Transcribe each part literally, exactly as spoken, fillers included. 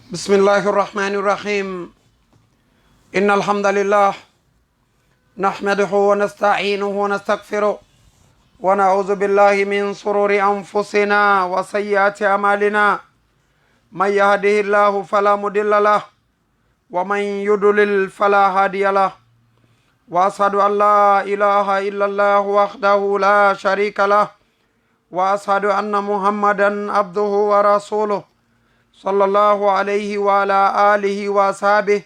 بسم الله الرحمن الرحيم. إن الحمد لله نحمده ونستعينه ونستغفره، ونعوذ بالله من شرور أنفسنا وسيئات أعمالنا. من يهده الله فلا مضل له، ومن يضلل فلا هادي له. وأشهد أن لا إله إلا الله وحده لا شريك له، وأشهد أن محمدا عبده ورسوله، صلى الله عليه وعلى آله وأصحابه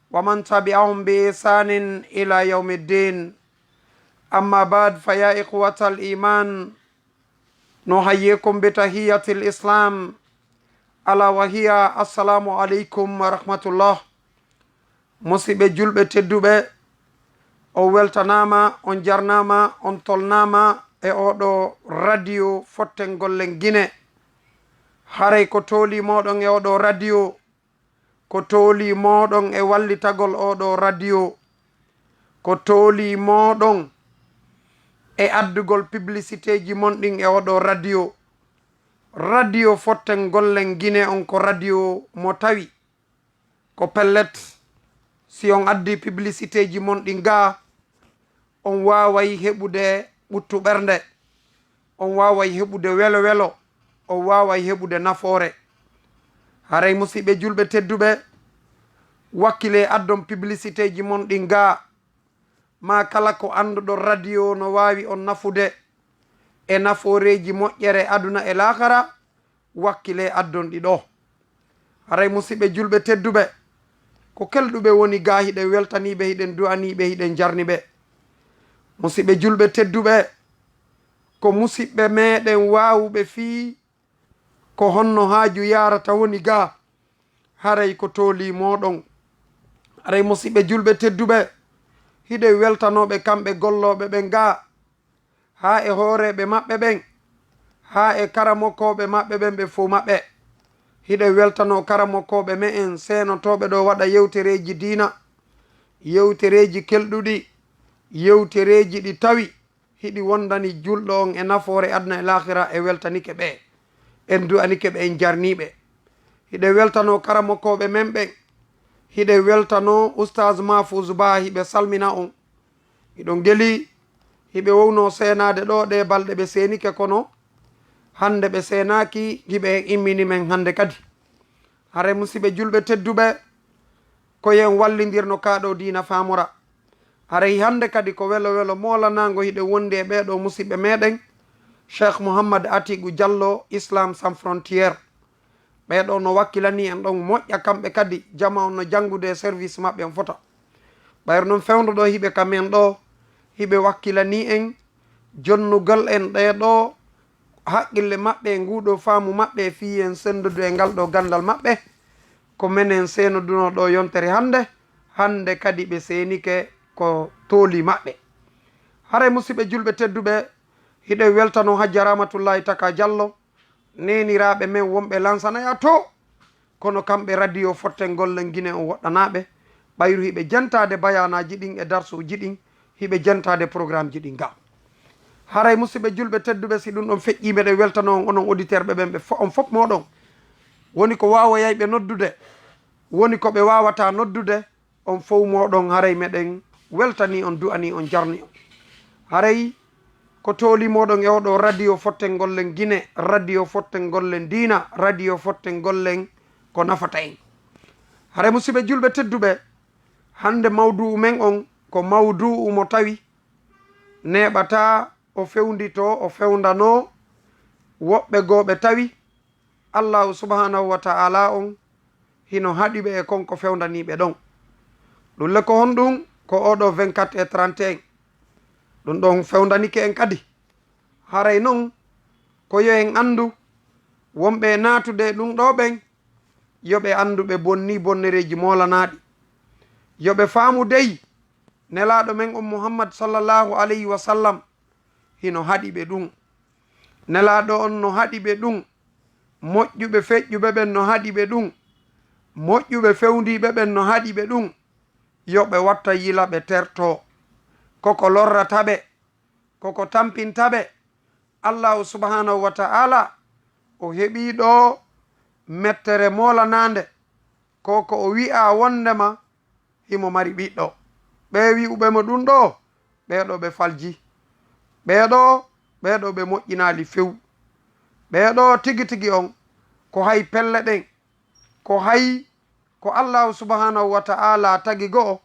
ومن تبعهم بإحسان إلى يوم الدين. أما بعد، فيا إخوة الإيمان، نحييكم بتحية الإسلام، ألا وهي السلام عليكم ورحمة الله. Musidɓe julɓe tedduɓe, on weltanaama, on jarnaama, on tolnaama e oɗo radio Fotten Gollen Gine. Haray ko tooli mooɗon e oɗo radio, ko tooli mooɗon e wallitagol oɗo radio, ko tooli mooɗon e addugol publicitéji mon ɗin e oɗo radio. Radio Fotten Gollen Gine on ko radio mo tawi ko pellet, si on addi publicitéji mon ɗin gaa, on waaway heɓude ɓuttu ɓernde, on waaway heɓude welo welo, on waaway heɓude nafoore. Haray musidɓe julɓe tedduɓe, wakkile addon publicitéji mon ɗin gaa, ma kala ko annduɗon radio no waawi on nafude e nafooreeji moƴƴere aduna e laakara, wakkile addon ɗi ɗo. Haray musidɓe julɓe tedduɓe, ko kelɗuɓe woni gaa, hiɗen weltaniiɓe, hiɗen du'aniiɓe, hiɗen jarniɓe. Musidɓe julɓe tedduɓe, ko musidɓe meɗen waawuɓe fii ko honno haaju yaarata woni gaa, haray ko tooli mooɗon. Haray musidɓe julɓe tedduɓe, hiɗen weltanooɓe kamɓe gollooɓe ɓen gaa, haa e hooreeɓe maɓɓe ɓen, haa e karamokooɓe maɓɓe ɓen, ɓe fow maɓɓe. Hiɗen weltanoo karamokooɓe me'en seenotooɓe ɗo waɗa yewtereeji diina, yewtereeji kelɗuɗi, yewtereeji ɗi tawi hiɗi wondani julɗo on e nafoore aduna e laakira. E weltanike ɓe, en du'anike ɓe, en jarniiɓe. Hiɗen weltanoo karamokooɓe men ɓen, hiɗen weltanoo Ustaaz Mahfouz Ba, hiɓe salmina on. Hiɗon ngeli, hiɓe wownoo seenaade ɗo ɗe balɗe ɓe seenike, kono hannde ɓe seenaaki, hiɓe immini men hannde kadi. Haray musidɓe julɓe tedduɓe, ko yo en wallindir no kaa ɗo diina faamora. Haray hannde kadi ko welo welo moolanaango hiɗen wondi e ɓee ɗo musidɓe meɗen, Cheikh Mouhammad Atiqu Diallo, Islam Sans Frontières. Ɓee ɗo no wakkilanii en ɗon moƴƴa, kamɓe kadi jama on no janngude e service maɓɓe on fota. Ɓayri non fewndo ɗo hiɓe ka men ɗo, hiɓe wakkilanii en jonnugol en ɗee ɗo haqqille maɓɓe e nguu ɗo faamu maɓɓe e fii en senndudu e ngal ɗo ganndal maɓɓe. Ko menen seenodunoo ɗo yontere hannde, hannde kadi ɓe seenike ko tooli maɓɓe. Haray musidɓe julɓe tedduɓe, hiɗen weltanoo Hajja Ramatullahi Taka Diallo, neeniraaɓe men wonɓe Lansana ya to, kono kamɓe radio Fotten Gollen Gine on woɗɗanaaɓe, ɓayru hiɓe jentaade bayaanaaji ɗin e darsuuji ɗin, hiɓe jentaade programmeji ɗin ga. Haray musidɓe julɓe tedduɓe, si ɗum ɗon feƴƴii, meɗen weltanoo on, onon auditeur ɓe ɓen, ɓe fo-, on fof mooɗon. Woni ko waawoyayɓe noddude, woni ko ɓe waawataa noddude, on fow mooɗon, haray meɗen weltanii on, du'anii on, jarni on. Haray ko tooli mooɗon e oɗo radio Fotten Gollen Gine, radio Fotten Gollen Diina, radio Fotten Gollen ko nafata en. Haray musidɓe julɓe tedduɓe, hannde mawdu'u men on ko mawdu'u mo tawi neeɓataa o fewnditoo, o fewndanoo woɓɓe goo ɓe tawi Allaahu subhaanahu wa ta'aalaa on hino haɗi ɓe e kon ko fewndanii ɓe ɗon. Ɗum le ko honɗum? Ko oɗo vingt-quatre et trente et un. Ɗum ɗon fewndanike en kadi. Haray non ko yo en anndu wonɓe e naatude e ɗum ɗo ɓen, yo ɓe anndu ɓe bonnii bonnereeji moolanaaɗi. Yo ɓe faamu dey Nelaaɗo men on Muhammad sallallahu alayhi wa sallam hino haɗi ɓe ɗum. Nelaaɗo on no haɗi ɓe ɗum. Moƴƴuɓe feƴƴuɓe ɓen no haɗi ɓe ɗum. Moƴƴuɓe fewndiiɓe ɓen no haɗi ɓe ɗum. Yo ɓe watta yila ɓe tertoo. Koko lorrata ɓe, koko tampinta ɓe. Allaahu subhaanahu wa ta'aalaa, o heɓii ɗo mettere moolanaande, ko ko o wi'a wondema himo mari ɓiɗɗo. Ɓee wi'uɓe mo ɗun ɗoo, ɓee ɗoo ɓe falji. Ɓee ɗoo, ɓee ɗoo ɓe moƴƴinaali few. Ɓee ɗoo tigi tigi on, ko hay pelle ɗen, ko hay ko Allaahu subhaanahu wa ta'aalaa tagi go'o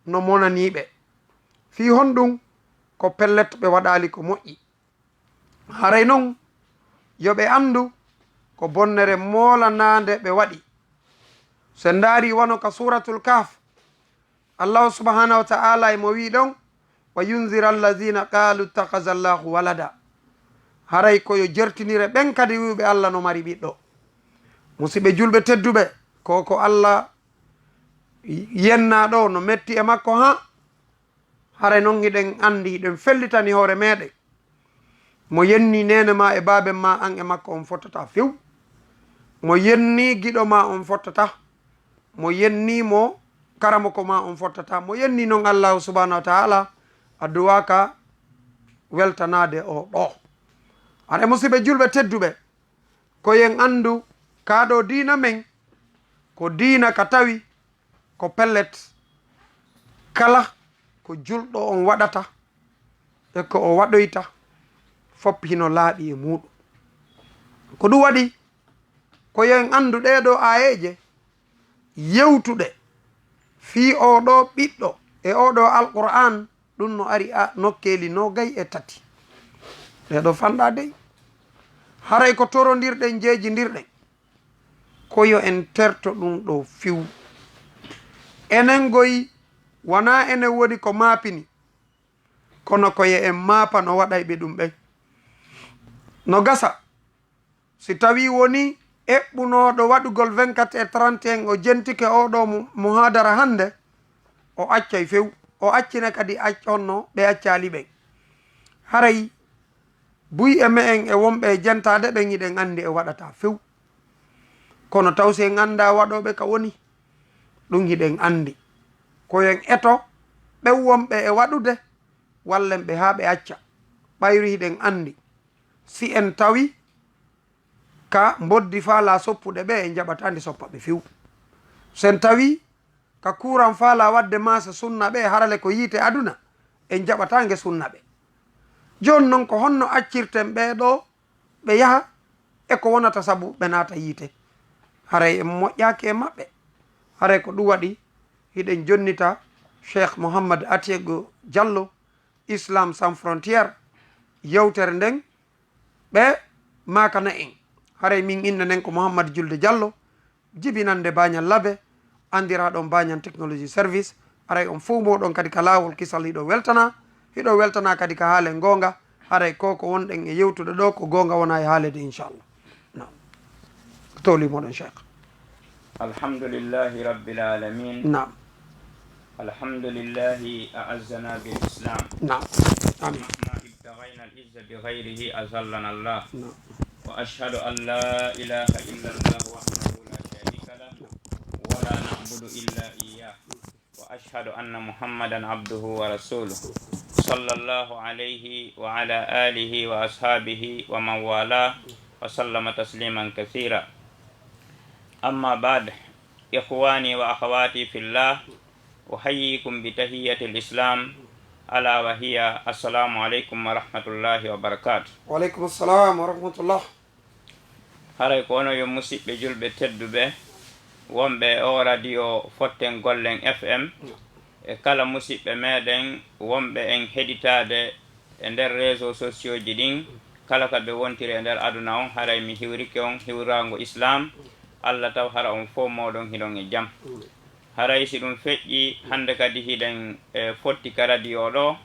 no monanii ɓe. Fii honɗun? Ko pellet ɓe waɗaali ko moƴƴi. Haray non, yo ɓe anndu ko bonnere moolanaande ɓe waɗi. So en ndaari wano ka Suuratul Kahf, Allaahu subhaanahu wa ta'aalaa e mo wi'i ɗon, "Wa yunzira allazina qaalu ittakhadha Allahu walada." Haray ko yo jertinire ɓen kadi wi'uɓe Alla no mari ɓiɗɗo. Musiɓɓe julɓe tedduɓe, ko ko Alla yennaa ɗoo no metti e makko, haa haray non hiɗen anndi, hiɗen fellitani hoore meɗen. Mo yennii neene maa e baaben maa, an e makko on fottataa few. Mo yennii giɗo maa, on fottataa. Mo yennii mo karamoko maa, on fottataa. Mo yennii non Allaahu subhaanahu wa ta'aalaa, a duwaaka weltanaade o ɗoo. Haray musiɓɓe julɓe tedduɓe, ko yo en anndu kaa ɗoo diina men, ko diina ka tawi ko pellet, kala ko julɗo on waɗata e ko o waɗoyta, fof hino laaɓi e muuɗum. Ko ɗum waɗi, ko yo en anndu ɗee ɗoo aayeeje yewtuɗe fii oo ɗoo ɓiɗɗo e oo ɗoo Alqur'aan, ɗum no ari a nokkeeli noogay e tati. Ɗee ɗoo fanɗaa dey, haray ko torondirɗen, jeejindirɗen. Ko yo en terto ɗum ɗoo few. Enen goy, wanaa enen woni ko maapini, kono ko yo en maapa no waɗayɓe ɗum ɓen. No gasa, si tawii wonii eɓɓunooɗo waɗugol vingt-quatre et trente et un, o jentike oo ɗoo mu-, muhaadara hannde, o accay few, o accina kadi ac-, honno ɓe accaali ɓen. Haray buy e me'en e wonɓe e jentaade ɓen, hiɗen anndi e waɗataa few. Kono taw si en anndaa waɗooɓe ka woni, ɗum hiɗen anndi. Ko en eto ɓen wonɓe e waɗude, wallen ɓe haa ɓe acca. Ɓayru hiɗen anndi, si en tawi ka mboddi faalaa soppude ɓe, en jaɓataa ndi soppa ɓe few. Si en tawi ka kuuran faalaa waɗde maasa sunna ɓe, harale ko yiite aduna, en jaɓataa nge sunna ɓe. Jooni non, ko honno accirten ɓee ɗoo ɓe yaha e ko wonata sabu ɓe naata yiite? Haray en moƴƴaaki e maɓɓe. Haray ko ɗum waɗi hiɗen jonnita Cheikh Mouhammad Atiego Diallo, Islam Sans Frontières, yewtere nden, ɓe maakana en. Haray min innde nden ko Mouhammad Julde Diallo, jibinande Bañal Labe, anndiraaɗo on Bañal Technology Service. Haray on fow mboɗon kadi ka laawol kisal, hiɗo weltana, hiɗo weltana kadi ka haalen goonga. Haray ko ko wonɗen e yewtude ɗoo, ko goonga wona e haaleede, inchallah. Naam. Ko tawli moɗon, Cheikh. Alhamdulillahi Rabbil Alamin. Naam. Alhamdulillahi a'azzana bil Islam. Naam. Amin. Mahma ibtaghayna al izza bi ghayrihi azallana Allah. Naam. Wa ashhadu an la ilaha illa Allah wahdahu la sharika lah. Wa la na'budu illa iyyah. Wa ashhadu anna Muhammadan abduhu wa rasuluh. Sallallahu alayhi wa ala alihi wa ashabihi wa man wala. Wa sallama tasliman kathira. Amma ba'd. Ikhwani wa akhawati fillah, uhayyikum bi tahiyyatil Islam, ala wa hiya, assalamu alaikum wa rahmatullahi wa barakatuh. Wa alaikum assalam wa rahmatullah. Haray ko onon yo musiɓɓe julɓe tedduɓe, wonɓe e o radio Fotten Gollen F M, e kala musiɓɓe meɗen wonɓe en heɗitaade e nder réseaux sociaux ji ɗin, kala ka ɓe wontiri e nder aduna on, haray mi hiwrike on hiwraango Islam. Allah taw hara on fow mooɗon hiɗon e jam. Haray si ɗum feƴƴi, hannde kadi hiɗen, e, fotti ka radio ɗo,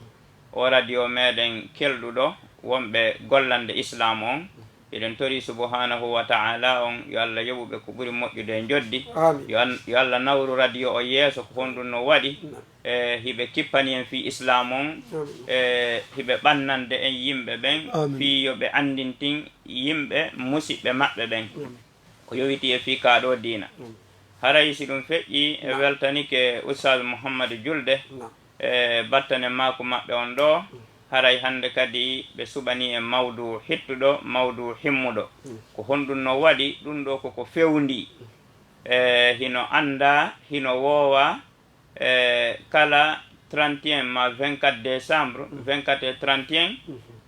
o radio meɗen kelɗuɗo wonɓe gollande Islam on. Hiɗen tori subhanahu wa ta'ala on, yo Allah yoɓu ɓe ko ɓuri moƴƴude e njoddi. Amin. Yo an-, yo Allah nawru radio o yeeso, ko honɗum no waɗi. Naam. E, hiɓe kippani en fii Islam on. Amin. E, hiɓe ɓannande en yimɓe ɓen. Amin. Fii yo ɓe anndintin yimɓe musiɓɓe maɓɓe ɓen. Amin. Ko yowitii e fii kaa ɗoo diina. Amin. Haray si ɗum feƴƴi, e, naam, weltanike Ustaz Muhammad Julde. Naam. E battane maaku maɓɓe on ɗoo, haray hannde kadi ɓe suɓanii en mawdu hittuɗo, mawdu himmuɗo. Mm. Ko honɗum no waɗi? Ɗum ɗoo ko ko fewndii. E hino anndaa, hino woowaa, e kala trente et un ma vingt-quatre décembre, vingt-quatre et trente et un,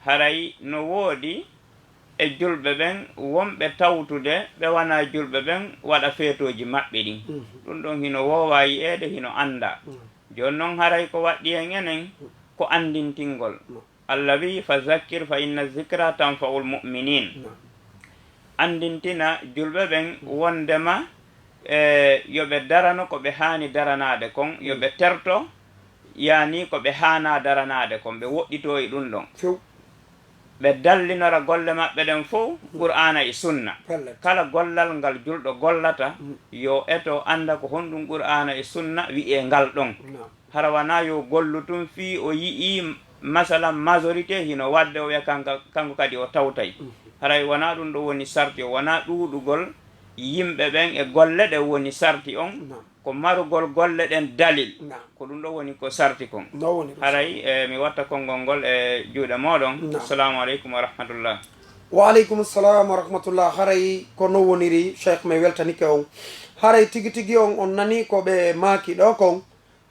haray no woodi e julɓe ɓen wonɓe tawtude ɓe wanaa julɓe ɓen waɗa feetooji maɓɓe ɗin. Ɗun ɗon hino woowaa yi'eede, hino anndaa. Jooni non, haray ko waɗɗi en enen ko anndintingol. Allah wi'i, "Fa zakkir fa inna zikra tanfa'ul mu'minin." Anndintina julɓe ɓen wonndema, e, yo ɓe darano ko ɓe haani daranaade kon, yo ɓe terto, yaani ko ɓe haanaa daranaade kon, ɓe woɗɗitoo e ɗun ɗon. Few. Ɓe dallinora golle maɓɓe ɗen fow Qur'aana e Sunna. Pellet. Kala gollal ngal julɗo gollata, yo eto annda ko honɗun Qur'aana e Sunna wi'ee ngal ɗon. Naam. Hara wanaa yo gollu tun fii o yi'ii, masalan, majorité hino waɗde, o wi'a kanka, kanko kadi o tawtay. Haray wanaa ɗun ɗon woni sarti o, wanaa ɗuuɗugol yimɓe ɓen e golle ɗen woni sarti on. Naam. Ko marugol golle ɗen dalil. Naam. Ko ɗun ɗon woni ko sarti kon. No woni ko Haray, e, mi watta konngol ngol e juuɗe mooɗon. Naam. Assalamu aleykum wa rahmatullah. Wa aleykum salam wa rahmatullah. Haray ko non woniri, Cheikh, mi weltanike on. Haray tigi tigi on, on nanii ko ɓe maaki ɗoo kon.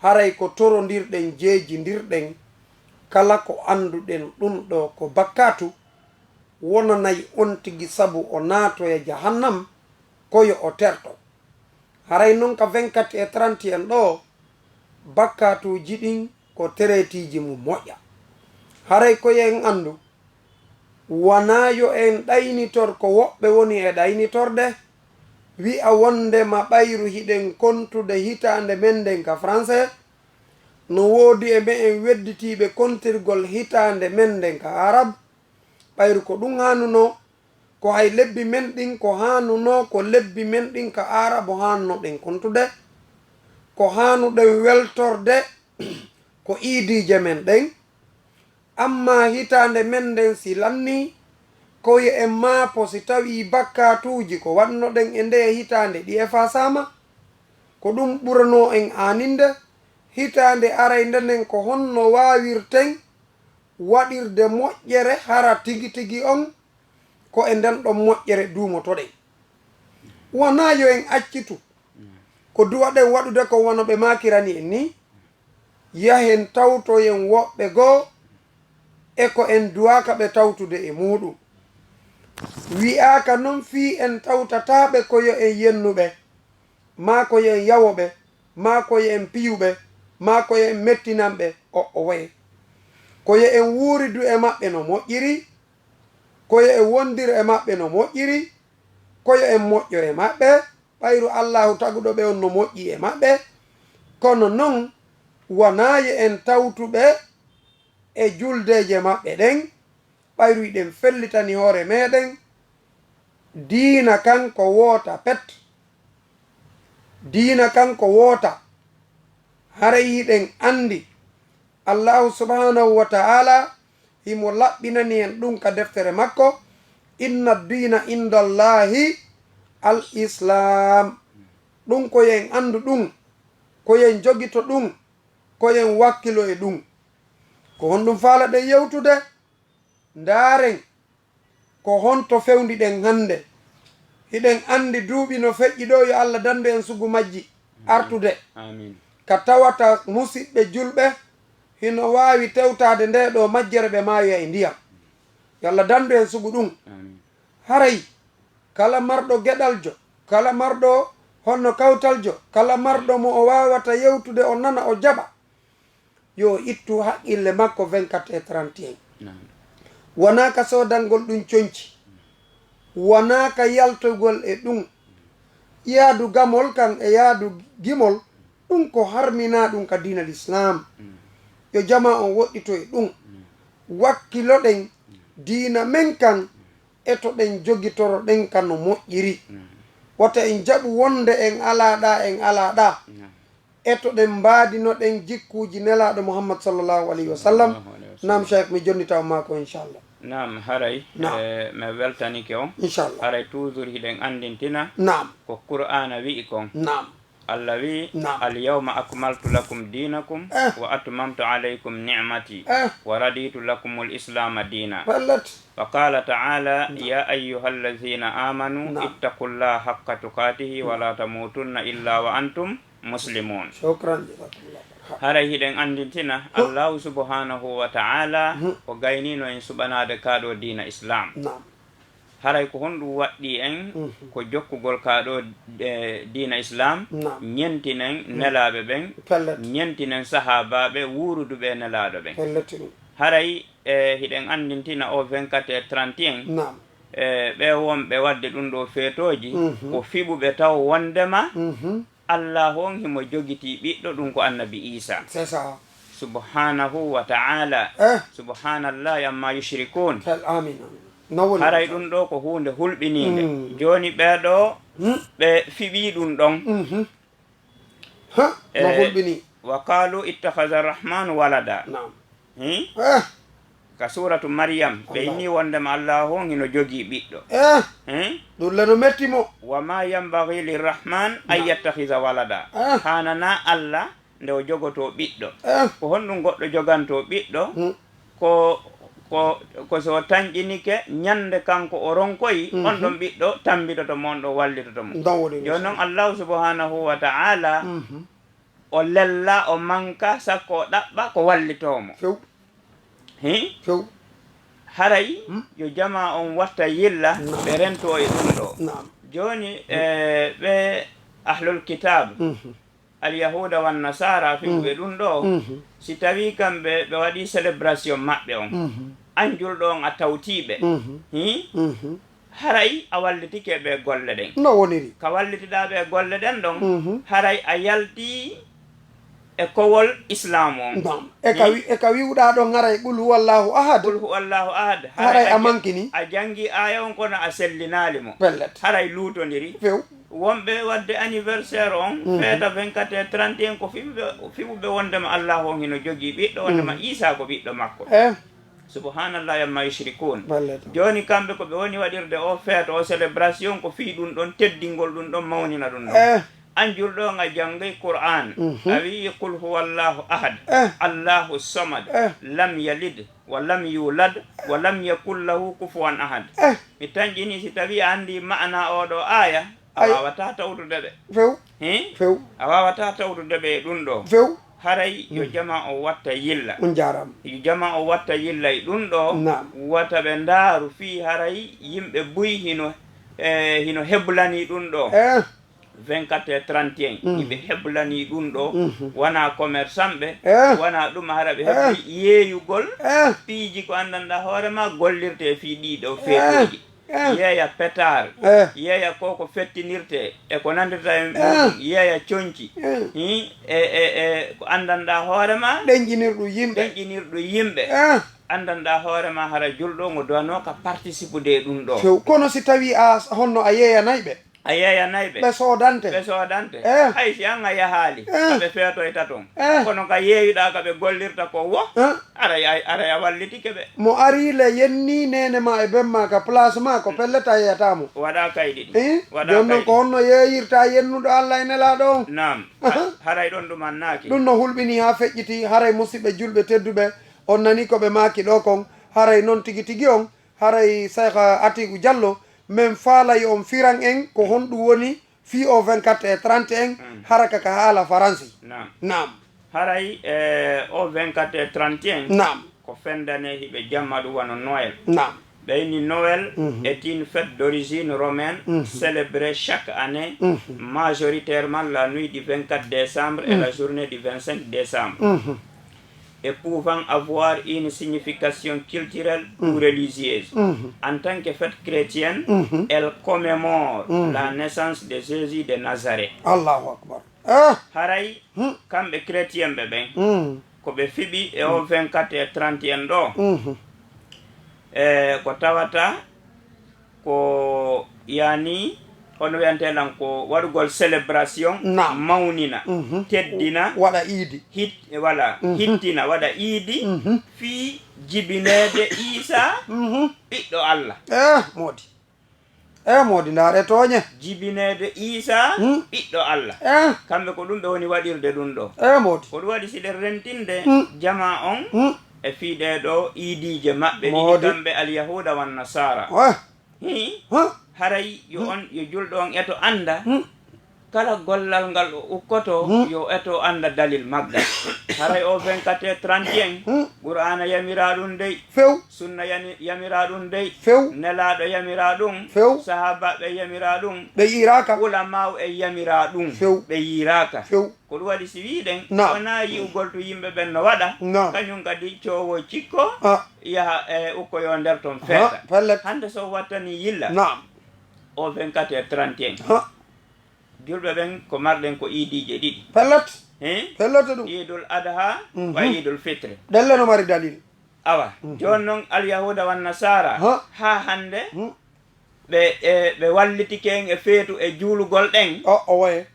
Haray ko torondirɗen, jeejindirɗen, kala ko annduɗen ɗun ɗoo ko bakkaatu, wonanay on tigi sabu o naatoya jahannam, ko yo o terto. Haray non ka vingt-quatre et trente et un ɗoo, bakkaatuuji ɗin ko teretiiji mun moƴƴa. Haray ko yo en anndu, wanaa yo en ɗaynitor ko woɓɓe woni e ɗaynitorde, wi'a wonndema ɓayru hiɗen kontude hitaande men nden ka français, no woodi e me'en wedditiiɓe kontirgol hitaande men nden ka arab, ɓayru ko ɗun haanunoo, ko hay lebbi men ɗin ko haanunoo, ko lebbi men ɗin ka arab haanunoɗen kontude, ko haanuɗen weltorde, ko iidiije men ɗen. Ammaa hitaande men nden si lannii, ko yo en maapoo si tawii bakkaatuuji ko waɗnoɗen e ndeye hitaande ɗi efasaama, ko ɗun ɓuranoo en aaninde. Hitaande arayde nden, ko honno waawirten waɗirde moƴƴere hara tigi tigi on ko e nden ɗon moƴƴere duumotoɗen? Wanaa yo en accitu ko duwaɗen waɗude kon wano ɓe maakirani en nii. Yahen tawtoyen woɓɓe goo e ko en duwaaka ɓe tawtude e muuɗum. Wi'aaka non fii en tawtataa ɓe ko yo en yennu ɓe, maa ko yo en yawo ɓe, maa ko yo en piyu ɓe, maa ko yo en mettinan ɓe, o, o waye. Ko yo en wuuridu e maɓɓe no moƴƴiri, ko yo en wondir e maɓɓe no moƴƴiri, ko yo en moƴƴo e maɓɓe, ɓayru Allaahu taguɗo ɓe on no moƴƴi e maɓɓe. Kono non, wanaa yo en tawtu ɓe e juldeeje maɓɓe ɗen, ɓayru hiɗen fellitani hoore meɗen, diina kan ko woota pet. Diina kan ko woota. Haray hiɗen anndi Allaahu subhaanahu wa ta'aala himo laɓɓinani en ɗun ka deftere makko, "Inna diina inda Allaahi al Islaam." Ɗun ko yo en anndu ɗun, ko yo en jogito ɗun, ko yo en wakkilo e ɗun. Ko honɗun faalaɗen yewtude? Ndaaren ko honto fewndiɗen hannde. Hiɗen anndi duuɓi no feƴƴi ɗoo, yo Allah dandu en sugu majji artude. Amiin. Ka tawata musiɓɓe julɓe hino waawi tewtaade ndee ɗoo majjere, ɓe maayoya e ndiyam. Yo Allah dandu en sugu ɗun. Amiin. Haray kala marɗo geɗaljo, kala marɗo honno kawtaljo, kala marɗo mo o waawata yewtude, o nana, o jaɓa, yo o ittu haqqille makko vingt-quatre et trente et un. Naam. Wanaa ka soodangol ɗun conci, wanaa ka yaltugol e ɗun. Yaadu gamol kan e yaadu gimol, ɗun ko harminaa ɗun ka diina Lislaam. Mm. Yo jamaa on woɗɗito e ɗun. Mm. Wakkiloɗen diina men kan, eto ɗen jogitoro ɗen ka no moƴƴiri. Mm. Wota en jaɓu wonde en alaa ɗaa, en alaa ɗaa. Mm. Eto ɗen mbaadino ɗen jikkuuji Nelaaɗo Muhammad sallallahu alayhi wa sallam. Sallallahu alayhi wa sallam. Naam, Cheikh, mi jonnita on maa ko, inchallah. Naam, haray, naam, e, mi weltanike on. Inchallah. Haray toujours hiɗen anndintina, naam, ko Qur'aana wi'i kon. Naam. Allah wi, Naam. "Al-yawma akmaltu lakum dinakum Eh. wa atmamtu alaykum ni'mati Eh. wa raditu lakum al-islama dina." Pellet. Wa qala ta'ala, "Ya ayyuhallazina amanu Naam. ittaqullaha haqqa tuqatihi wa la tamutunna illa wa antum muslimun." Shukran, jazakumullah khair. Haray hiɗen andintina Allahu subhanahu wa ta'ala Mhm. o gaynino en suɓanade kaɗo diina Islam. Naam. Haray ko honɗum waɗɗi en Mhm. ko jokkugol kaɗo, eh, diina Islam, Naam. ñentinen nelaɓe ɓen, Pellet. ñentinen sahabaɓe wuuruduɓe e nelaɗo ɓen. Pellet ɗum. Haray, eh, hiɗen andintina o vingt-quatre heures trente et un, Naam. eh, ɓe wonɓe waɗde ɗum ɗo feetooji, Mhm. ko fiɓuɓe taw wondema Mhm. Allahu on himo jogiti ɓiɗɗo, ɗum ko annabi Isa. C'est ça. Subhanahu wa ta'ala. Eh. Subhanallahi amma yushrikun. Kel, amin, amin. No woni Haray ɗum? Ɗum ɗo ko huunde hulɓiniinde. Mm. Jooni ɓee ɗo Hmm? ɓe fiɓii ɗum ɗon. Mhm. Ha, no Eh, hulɓini. Wa qalu ittakhadha arrahmanu walada. Naam. Hmm? Eh, Ka suratu Maryam, ɓe Allah. Inni wondema Allahu on hino jogii ɓiɗɗo. Eh, Hmm? ɗum le no metti mo. Wa ma yanbaghi lirrahman an Naam. yattakhidha walada. Eh. Hanana Allah nde o jogoto ɓiɗɗo. Eh, Ko honɗum goɗɗo joganto ɓiɗɗo? hmm. Ko, ko, ko so tanƴinike ñande kanko o ronkoyi, Mhm. on ɗon ɓiɗɗo tambitoto mo, on ɗon wallitoto mo. Ɗon woni Jooni noon Allahu subhanahu wa ta'ala, Mhm. o lella, o manka, sakko o ɗaɓɓa ko wallitoo mo. Few, Hi? few. Haray, Hmm. yo jama on watta yilla, Naam. Ɓe rento e ɗum ɗo. Naam. Jooni, eh, ɓe ahlul kitab, Mhm. alyahuda wan nasara, fiɓuɓe ɗum ɗo, Mhm. si tawi kamɓe ɓe waɗi célébration maɓɓe on, Mhm. an julɗo on a tawtiɓe. Mhm. Hi? Mhm. Haray a wallitike ɓe golle ɗen. No woniri. Ka wallitiɗa ɓe golle ɗen ɗon, Mhm. Haray a yalti e kowol Islam on. Naam. E ka wi-, e ka wi'uɗa ɗon haray qul huwallahu ahad. Qul huwallahu ahad. Haray a mankini. A jangi aya on kono a sellinali mo. Pellet. Haray luutondiri. Few. Wonɓe wadde anniversaire on, Mhm. Feeta vingt-quatre heures trente et un ko fiɓuɓe, fiɓuɓe wondema Allahu on hino jogii ɓiɗɗo, wondema Mhm. Isa ko ɓiɗɗo makko. Eh. Subhanallahi amma yushrikun. Pellet. Jooni kamɓe ko ɓe woni waɗirde o feeto, o célébration ko fii ɗum ɗon, teddingol ɗum ɗon, mawnina ɗum ɗon. Eh. An julɗo on a jangay Qur'an, Mhm. A wi'i qul huwallahu ahad, Eh. Allahu samad, Eh. Lam yalid wa lam yulad wa lam yakul lahu kufuwan ahad. Eh. Mi tanƴini si tawi a andi ma'ana oɗo aya, a Ay. Wawata tawtude ɓe. Few. Hi? Few. A wawata tawtude ɓe e ɗum ɗo. Few. Haray yo Mm. Jama o watta yilla. On jaaraama. Yo jama o watta yilla e ɗum ɗo. Naam. Wata ɓe ndaaru fii haray yimɓe buy hino, eh, hino heblani ɗum ɗo. Eh. Vingt-quatre heures trente et un. Mm. Iɓe heblani ɗum ɗo. Mhm. Wona commerçant ɓe. Eh. Wona ɗum hara ɓe Eh. Hebli yeeyugol. Eh. Piiji ko anndanɗa hoore ma gollirte fii ɗii ɗo Eh. Feetooji. Eh. Yeeya pétard. Eh. Yeeya ko ko fettinirte e ko nandirta e Eh. Muɗum. Yeeya conci. Eh. Hi, e, e, e ko anndanɗa hoore ma. Ɗenƴinirɗum yimɓe. Ɗenƴinirɗum yimɓe. Eh. Anndanɗa hoore ma hara julɗo ngo duwanoo ka participude e ɗum ɗo. Few. Kono si tawi a s-, honno a yeeyanay ɓe? A yeeyanay ɓe. Ɓe soodante. Ɓe soodante. Eh. Hay si an a yahaali, Eh. Ka ɓe feetoyta ton. Eh. Kono ka yeeyuɗa ka ɓe gollirta ko wo, Eh. Aray, ay, aray a wallitike ɓe. Mo ari le yenni neene ma e ben ma ka place ma ko pellet a yeeyata mo. Waɗa kayɗi ɗi. Eh? Waɗa Jooni non kayɗi. Ko honno yeeyirta yennuɗo Allah e Nelaaɗo on? Naam. Aha. Ha-, haray ɗon ɗum annaaki. Ɗum no hulɓini haa feƴƴiti, haray musidɓe julɓe tedduɓe, on nani ko ɓe maaki ɗo kon, haray non tigi tigi on, haray Seykh Atiku Jallo, men faala yo on firan en ko honɗum woni fii o vingt-quatre et trente et un, Mm. Hara ka ka haala faransi. Naam. Naam. Haray, eh, o vingt-quatre et trente et un, Naam. Ko fendane hiɓe jamma ɗum wano Noël. Naam. Ɓe inni Noël Mhm. Est une fête d'origine romaine Mhm. Célébrée chaque année, Mhm. Majoritairement la nuit du vingt-quatre décembre et Mhm. La journée du vingt-cinq décembre. Mhm. Et pouvant avoir une signification culturelle ou Mhm. Religieuse. Mhm. En tant que fête chrétienne, Mhm. Elle commémore Mhm. La naissance de Jésus de Nazareth. Allahu akbar. Ah! Haray Hmm. Kamɓe chrétien ɓe ɓen, Hmm. Ko ɓe fiɓi e o vingt-quatre et trente et un ɗo, Mhm. E ko tawata ko yani, hono wiyante lan ko waɗugol célébration, Naam. Mawnina, Mhm. Teddina, Waɗa iidi. Hit-, voilà, Mhm. Hittina, waɗa iidi, Mhm. Fii jibineede Iisa, Mhm. Ɓiɗɗo Allah. Eh, moodi. E moodi, ndaare tooñe. Jibineede Iisaa, hmm, ɓiɗɗo Alla. Eh. Kamɓe ko ɗum ɓe woni waɗirde ɗum ɗo. E moodi. Ko ɗum waɗi si ɗen rentinde, hmm, jamaa on, hmm, e fii ɗee ɗoo iidiije maɓɓe ɗiɗi, moodi, kamɓe Alyahuuda wan Nasaara. Eh. Hii. Huh? Haray yo, hmm, on, yo julɗo on eto annda, hmm, kala gollal ngal o ukkoto, hmm, yo eto annda dalil maggal. Haray o vingt-quatre heures trente et un, hmm, Qur'aana yamiraa ɗum dey. Few. Sunna yani-, yamiraa ɗum dey. Few. Nelaaɗo yamiraa ɗum. Few. Sahaabaaɓe yamiraa ɗum. Ɓe yiiraaka. Ulamaaw e yamiraa ɗum. Few. Ɓe yiiraaka. Few. Ko ɗum waɗi si wiiɗen, naam, wonaa yi'ugol tun yimɓe ɓen no waɗa, naam, kañum kadi coowo cikko, ah, yaha e ukkoyoo nder ton, ah, feeta. Pellet. Hannde so wattanii yilla, naam, o vingt-quatre heures trente et un. Ah. Julɓe ɓen ko marɗen ko iidiije ɗiɗi. Pellet. Hein? Pellet ɗum. Iidul Adha, mhm, wa Iidul Fitri. Ɗelle no mari dalil. Awa, mhm, jooni non Alyahuuda wan Nasaara, ha, haa hannde, mhm, ɓe, e, ɓe wallitike en e feetu e juulugol ɗen. O, o waye.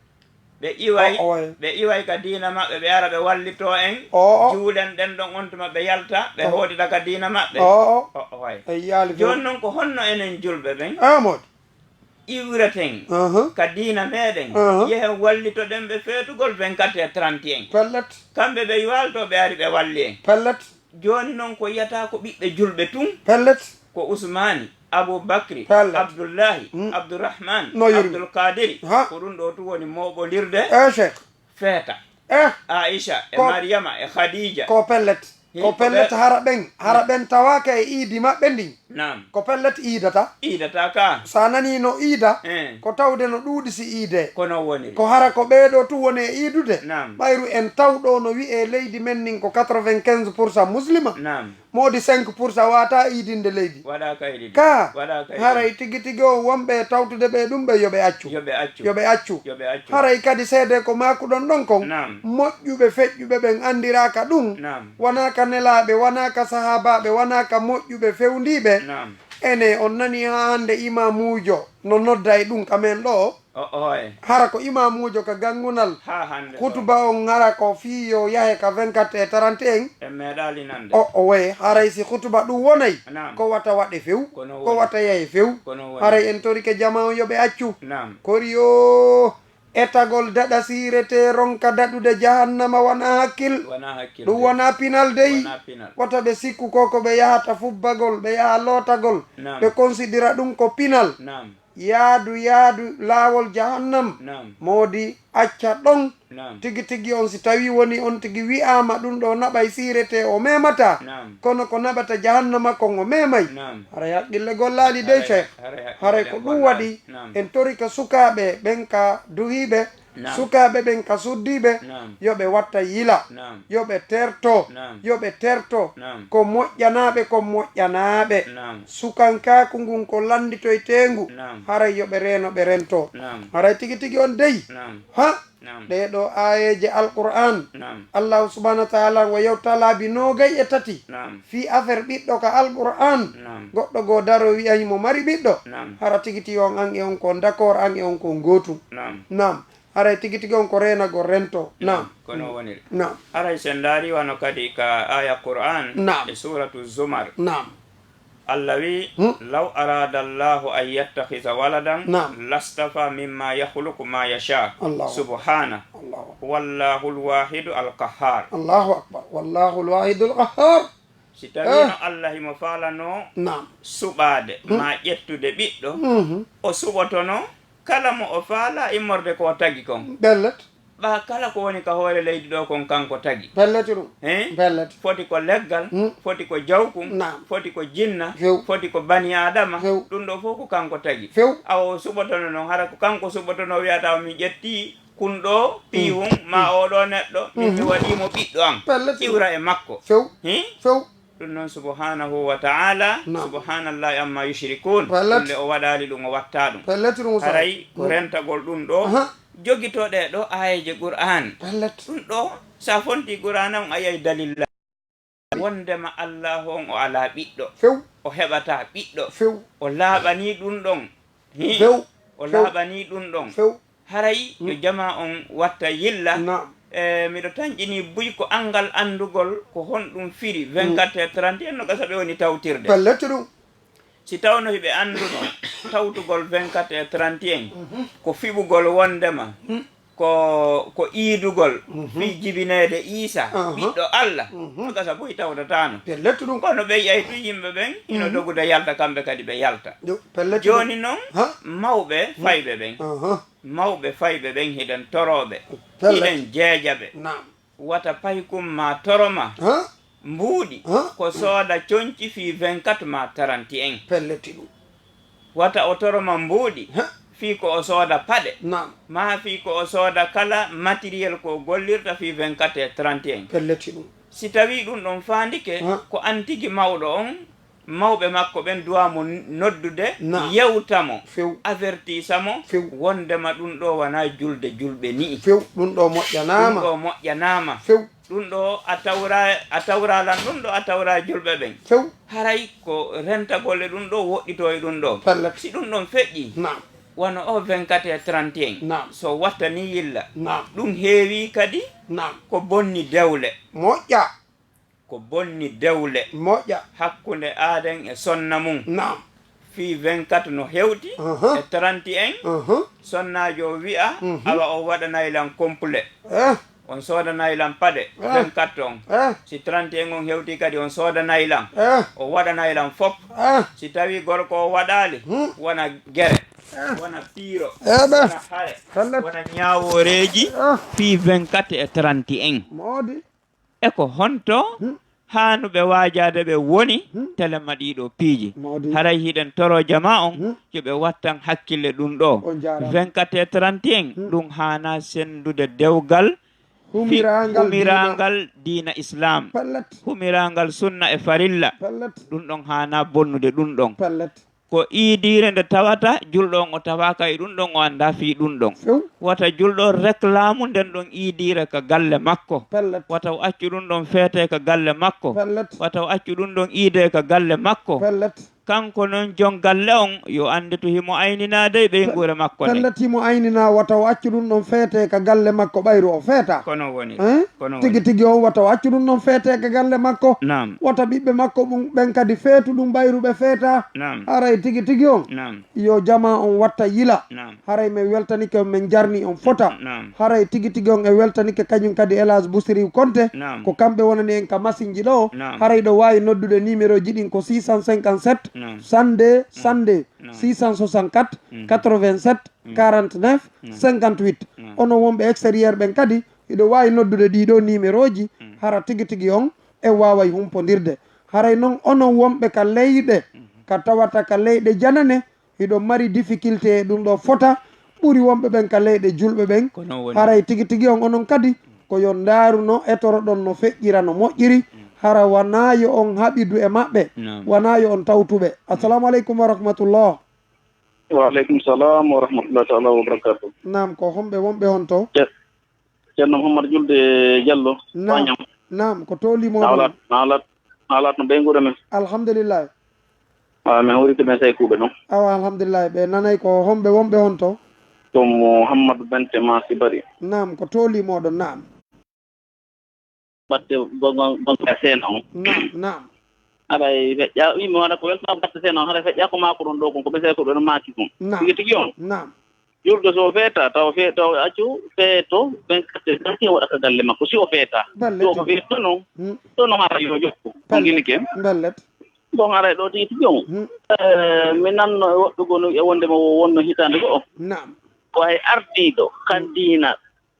Ɓe iway, o, o waye, ɓe iway ka diina maɓɓe, ɓe ara ɓe wallitoo en. O, o. Juulen ɗen ɗon on tuma ɓe yalta, ɓe, o, hootida ka diina maɓɓe. O, o. O, o waye. E yaali few. Jooni non ko honno enen julɓe ɓen? Ah, moodi. Iwreten, aha, ka diina meɗen, aha, yehen wallitoɗen ɓe feetugol vingt-quatre heures trente et un. Pellet. Kamɓe ɓe iwaali to, ɓe ari ɓe walli en. Pellet. Jooni non ko yiyata ko ɓiɓɓe julɓe tun. Pellet. Ko Usmaani, Abu Bakri, pellet, Abdullahi, mm, Abdurrahman, no yurmi, Abdul Kadiri. Ha. Ko ɗum ɗo tun woni mooɓondirde. Eh, Cheikh. Feeta. Eh. Aisha, e ko Maryama, e Khadija. Ko pellet. Hii, ko pellet, hara ɓen, hara, mm, ɓen tawaaka e iidi maɓɓe ndin. Naam. Ko pellet iidata. Iidata ka. Sa nanii no iida, eh, ko tawde no ɗuuɗi si iidee. Ko non woniri. Ko hara ko ɓee ɗoo tun woni e iidude. Naam. Ɓayru en taw ɗoo no wi'ee leydi men ndin ko quatre-vingt-quinze pour cent muslima. Naam. Moodi cinq pour cent waawataa iidinde leydi. Waɗaaka iidinde. Ka, waɗaaka iidinde. Haray tigi tigi on wonɓe e tawtude ɓe ɗum ɓe yo ɓe accu. Yo ɓe accu. Yo ɓe accu. Yo ɓe accu. Haray kadi seedee ko maakuɗon ɗon kon, naam, moƴƴuɓe feƴƴuɓe ɓen anndiraaka ɗum. Naam. Wonaa ka nelaaɓe, wonaa ka sahaabaaɓe, wonaa ka moƴƴuɓe fewndiiɓe. Naam. Ene, on nanii haa hannde imaamuujo no nodda e ɗum ka men ɗoo? O, oye. Hara ko imaamuujo ka ganngunal. Haa hannde ɗo. Hutuba on hara ko fii yo yahe ka vingt-quatre et trente et un. En meeɗaali nande. O, oye. Haray si hutuba ɗum wonay, naam, ko wata waɗe few, ko no woni, ko wata yahe few. Ko no woni. Haray en torike jamaa on yo ɓe accu. Naam. Kori yo etagol daɗa siirete ronka daɗude jahannama wonaa hakkil. Wonaa hakkil. Ɗum wonaa pinal dey. Wonaa pinal. Wata ɓe sikku ko ko ɓe yahata fubbagol, ɓe yaha lootagol. Naam. Ɓe konsidira ɗum ko pinal. Naam. Yaadu, yaadu laawol jahannam. Naam. Moodi acca ɗon. Naam. Tigi tigi on si tawii woni on tigi wi'aama ɗum ɗo naɓay siirete o meemataa. Naam. Kono ko naɓata jahannama kon o meemay. Naam. Haray haqqille gollaali dey, haray, Cheikh. Haray haray ko ɗum gollaali. Waɗi, naam, en torike sukaaɓe ɓen ka duhiiɓe. Naam. Sukaaɓe ɓen ka suddiiɓe, naam, yo ɓe watta yila, naam, yo ɓe terto, naam, yo ɓe terto, naam, ko moƴƴanaaɓe, ko moƴƴanaaɓe. Naam. Sukankaaku ngun ko lannditoyteengu, naam, haray yo ɓe reeno, ɓe rento. Naam. Haray tigi tigi on dey, naam, ha, naam, ɗee ɗoo aayeeje Alqur'aan, naam, Allaahu subhaanahu wa ta'aalaa o yewta laabi noogay e tati, naam, fii affaire ɓiɗɗo ka Alqur'aan, naam, goɗɗo goo daroo wi'a himo mari ɓiɗɗo, naam, hara tigi tigi on an e on ko d'accord, an e on ko gootum. Naam. Naam. Haray tigi tigi on ko reenagol rento. Naam. Naam. Ko non woniri. Naam. Haray si en ndaari wano kadi ka aaya Qur'aan, naam, e Suuratu Zumar. Naam. Allah wi'i, hmm, "Law araada Allahu an yattakhidha waladan, naam, lastafa mimma yakhluqu ma yasha." Allahu. Subhana. Allahu. Wallahul wahidul qahhar. Allahu akbar. Wallahul wahidul qahhar. Si tawiino, eh, Allah himo faalano, naam, suɓaade, hmm, maa ƴettude ɓiɗɗo, mhm, o suɓotono kala mo o faalaa immorde ko o tagi kon. Pellet. Ɓaa kala ko woni ka hoore leydi ɗo kon kanko tagi. Pellet ɗum. Hein? Pellet. Foti ko leggal, hmm, foti ko jawkun, naam, foti ko jinna, few, foti ko bani Aadama, few, ɗum ɗo fof ko kanko tagi. Few. Awa o suɓotono non, hara ko kanko suɓotono, wiyata o mi ƴetti kun ɗo piihun, mm, ma, mm, oɗo neɗɗo, min, mhm, mi waɗi mo ɓiɗɗo an. Pellet. Iwra e makko. Few. Hi? Few. Ɗum noon, subhanahu wa ta'ala, naam, subhanallahi amma yushrikun. Pellet. Ɗum le o waɗali ɗum, o watta ɗum. Pellet ɗum, Ustaz. Haray ko, mm, rentagol ɗum ɗo, aha, jogitoɗe ɗo aayeje Qur'an. Pellet. Ɗum ɗo, sa fonti Qur'an on, a yiyay dalilla. Wondema Allahu on o alaa ɓiɗɗo. Few. O heɓataa ɓiɗɗo. Few. O laaɓanii ɗum ɗon. Hi? Few. O, few, laaɓanii ɗum ɗon. Few. Haray yo, mm, jamaa on watta yilla. Naam. E, miɗo tanƴinii buy ko anngal anndugol ko honɗum firi, mm, vingt-quatre heures trente et un, no gasa ɓe woni tawtirde. Pellet ɗum. Si tawno hiɓe annduno, tawtugol vingt-quatre et trente et un, ko fiɓugol wondema ko, ko iidugol fii jibineede Iisa, ɓiɗɗo Alla, no gasa boy tawtataano. Pellet ɗum. Kono ɓe yi'ay tun yimɓe ɓen hino dogude yalta, kamɓe kadi ɓe yalta. Jooni non, mawɓe fayɓe ɓen, mawɓe fayɓe ɓen hiɗen torooɓe, hiɗen jeejaɓe. Naam. Wata paykum maa toro maa mbuuɗi ko sooda conci fii vingt-quatre maa trente et un. Pellet ɗum. Wata o toro maa mbuuɗi fii ko o sooda paɗe, maa fii ko o sooda kala matériel ko o gollirta fii vingt-quatre et trente et un. Pellet ɗum. Si tawii ɗum ɗon faandike, ko an tigi mawɗo on, mawɓe makko ɓen duwaa mo noddude, yewta mo, avertisa mo, wondema ɗum ɗo wanaa julde julɓe ni'i. Few, ɗum ɗo moƴƴanaama. Ɗum ɗo moƴƴanaama. Few. Ɗum ɗo a tawra, a tawra lan ɗum ɗo a tawra julɓe ɓen. Few. Haray ko rentagol e ɗum ɗo, woɗɗitoo e ɗum ɗo. Pellet. Si ɗum ɗon feƴƴi, wano o vingt-quatre et trente et un, so wattani yilla, ɗum heewi kadi ko bonni dewle. Moƴƴa. Ko bonni dewle. Moƴƴa. Hakkunde aaden e sonna mum. Naam. Fii vingt-quatre no hewti e trente et un. Sonnaajo o wi'a, awa o waɗanay lan complet. On soodanay lan paɗe vingt-quatre on. Si trente et un on hewti kadi, on soodanay lan. O waɗanay lan fop. Si tawii gorko o waɗaali, wona gere, wona piiro, wona hare, wona ñaawooreeji fii vingt-quatre e trente et un. E ko honto haanuɓe waajaade ɓe woni telema ɗii ɗoo piiji? Haray hiɗen toroo jamaa on yo ɓe wattan hakkille ɗum ɗoo. Vingt-quatre e trente et un, ɗum haanaa senndude dewgal fi-, humiraangal diina Islaam, humiraangal sunna e farilla. Ɗum ɗon haanaa bonnude ɗum ɗon. Ko iidiire nde tawata julɗo on o tawaaka e ɗum ɗon, o anndaa fii ɗum ɗon. Wata julɗo on reklaamu nden ɗon iidiire ka galle makko. Wata o accu ɗum ɗon feetee ka galle makko. Wata o accu ɗum ɗon iidee ka galle makko. Kanko non jon galle on, yo annditu himo ayninaade e ɓeynguure makko nden. Pellet himo ayninaa, wata o accu ɗum ɗon feetee ka galle makko ɓayru o feetaa. Kono woni. Tigi tigi on, wata o accu ɗum ɗon feetee ka galle makko. Wata ɓiɓɓe makko ɓun, ɓen kadi feetu ɗum ɓayru ɓe feetaa. Haray tigi tigi on, yo jamaa on watta yila. Haray men weltanike on, men jarni on fota. Haray tigi tigi on e weltanike kañum kadi El Hadj Busiri Konte. Ko kamɓe wonani en ka masinji ɗoo. Haray ɗo waawi noddude numéro ji ɗin ko six cent cinquante-sept, cent deux, cent deux, six cent soixante-quatre, quatre-vingt-sept, quarante-neuf, cinquante-huit. Onon wonɓe extérieur ɓen kadi, hiɗo waawi noddude ɗii ɗoo numéro ji, hara tigi tigi on e waaway humpondirde. Haray non onon wonɓe ka leyɗe, ka tawata ka leyɗe janane, hiɗo mari difficulté e ɗum ɗoo fota, ɓuri wonɓe ɓen ka leyɗe julɓe ɓen. Haray tigi tigi on onon kadi, ko yo ndaaruno, etoroɗon no feƴƴira, no moƴƴiri, hara wanaa yo on haɓidu e maɓɓe, wanaa yo on tawtuɓe. Assalamu aleykum wa rahmatullah. Wa aleykum salam wa rahmatullahi taala wa barakatuh. Naam, ko homɓe wonɓe honto? Ce-, Ceerno Mouhammad Julde Diallo. Naam. Wañam. Naam, ko tooli mo Naalat, ɗon? Naalat, Naalat no ɓeynguure men. Alhamdulillah. Ah, min hawriti men say kuuɓe non. Awa, alhamdulillah. Ɓe nanay ko homɓe wonɓe honto? Ko Mouhammad Bente Masi Bari. Naam, ko tooli moɗon, naam. Batte gonga, gonga seena on. Naam, naam. Haray feƴƴa, yimɓe waɗa ko weltama batte seena on, haray feƴƴa ko maako ɗon ɗo kon, ko ɓe sey ko ɓe no maaki kon. Naam. Tigi tigi on. Naam. Julɗo so feeta, taw fe-, taw accu feeto vingt-quatre heures, waɗa ka galle makko, si o feeta. Ballet. So ko feeto non, hmm, to non hara yo jokku. Ballet. Ngini ke. Ballet. Bon, haray ɗo tigi tigi on. Hmm. Eh, mi nanno e woɗɗugo no e wonde mo wonno hitaande go'o. Naam. Ko hay ardiiɗo kan diina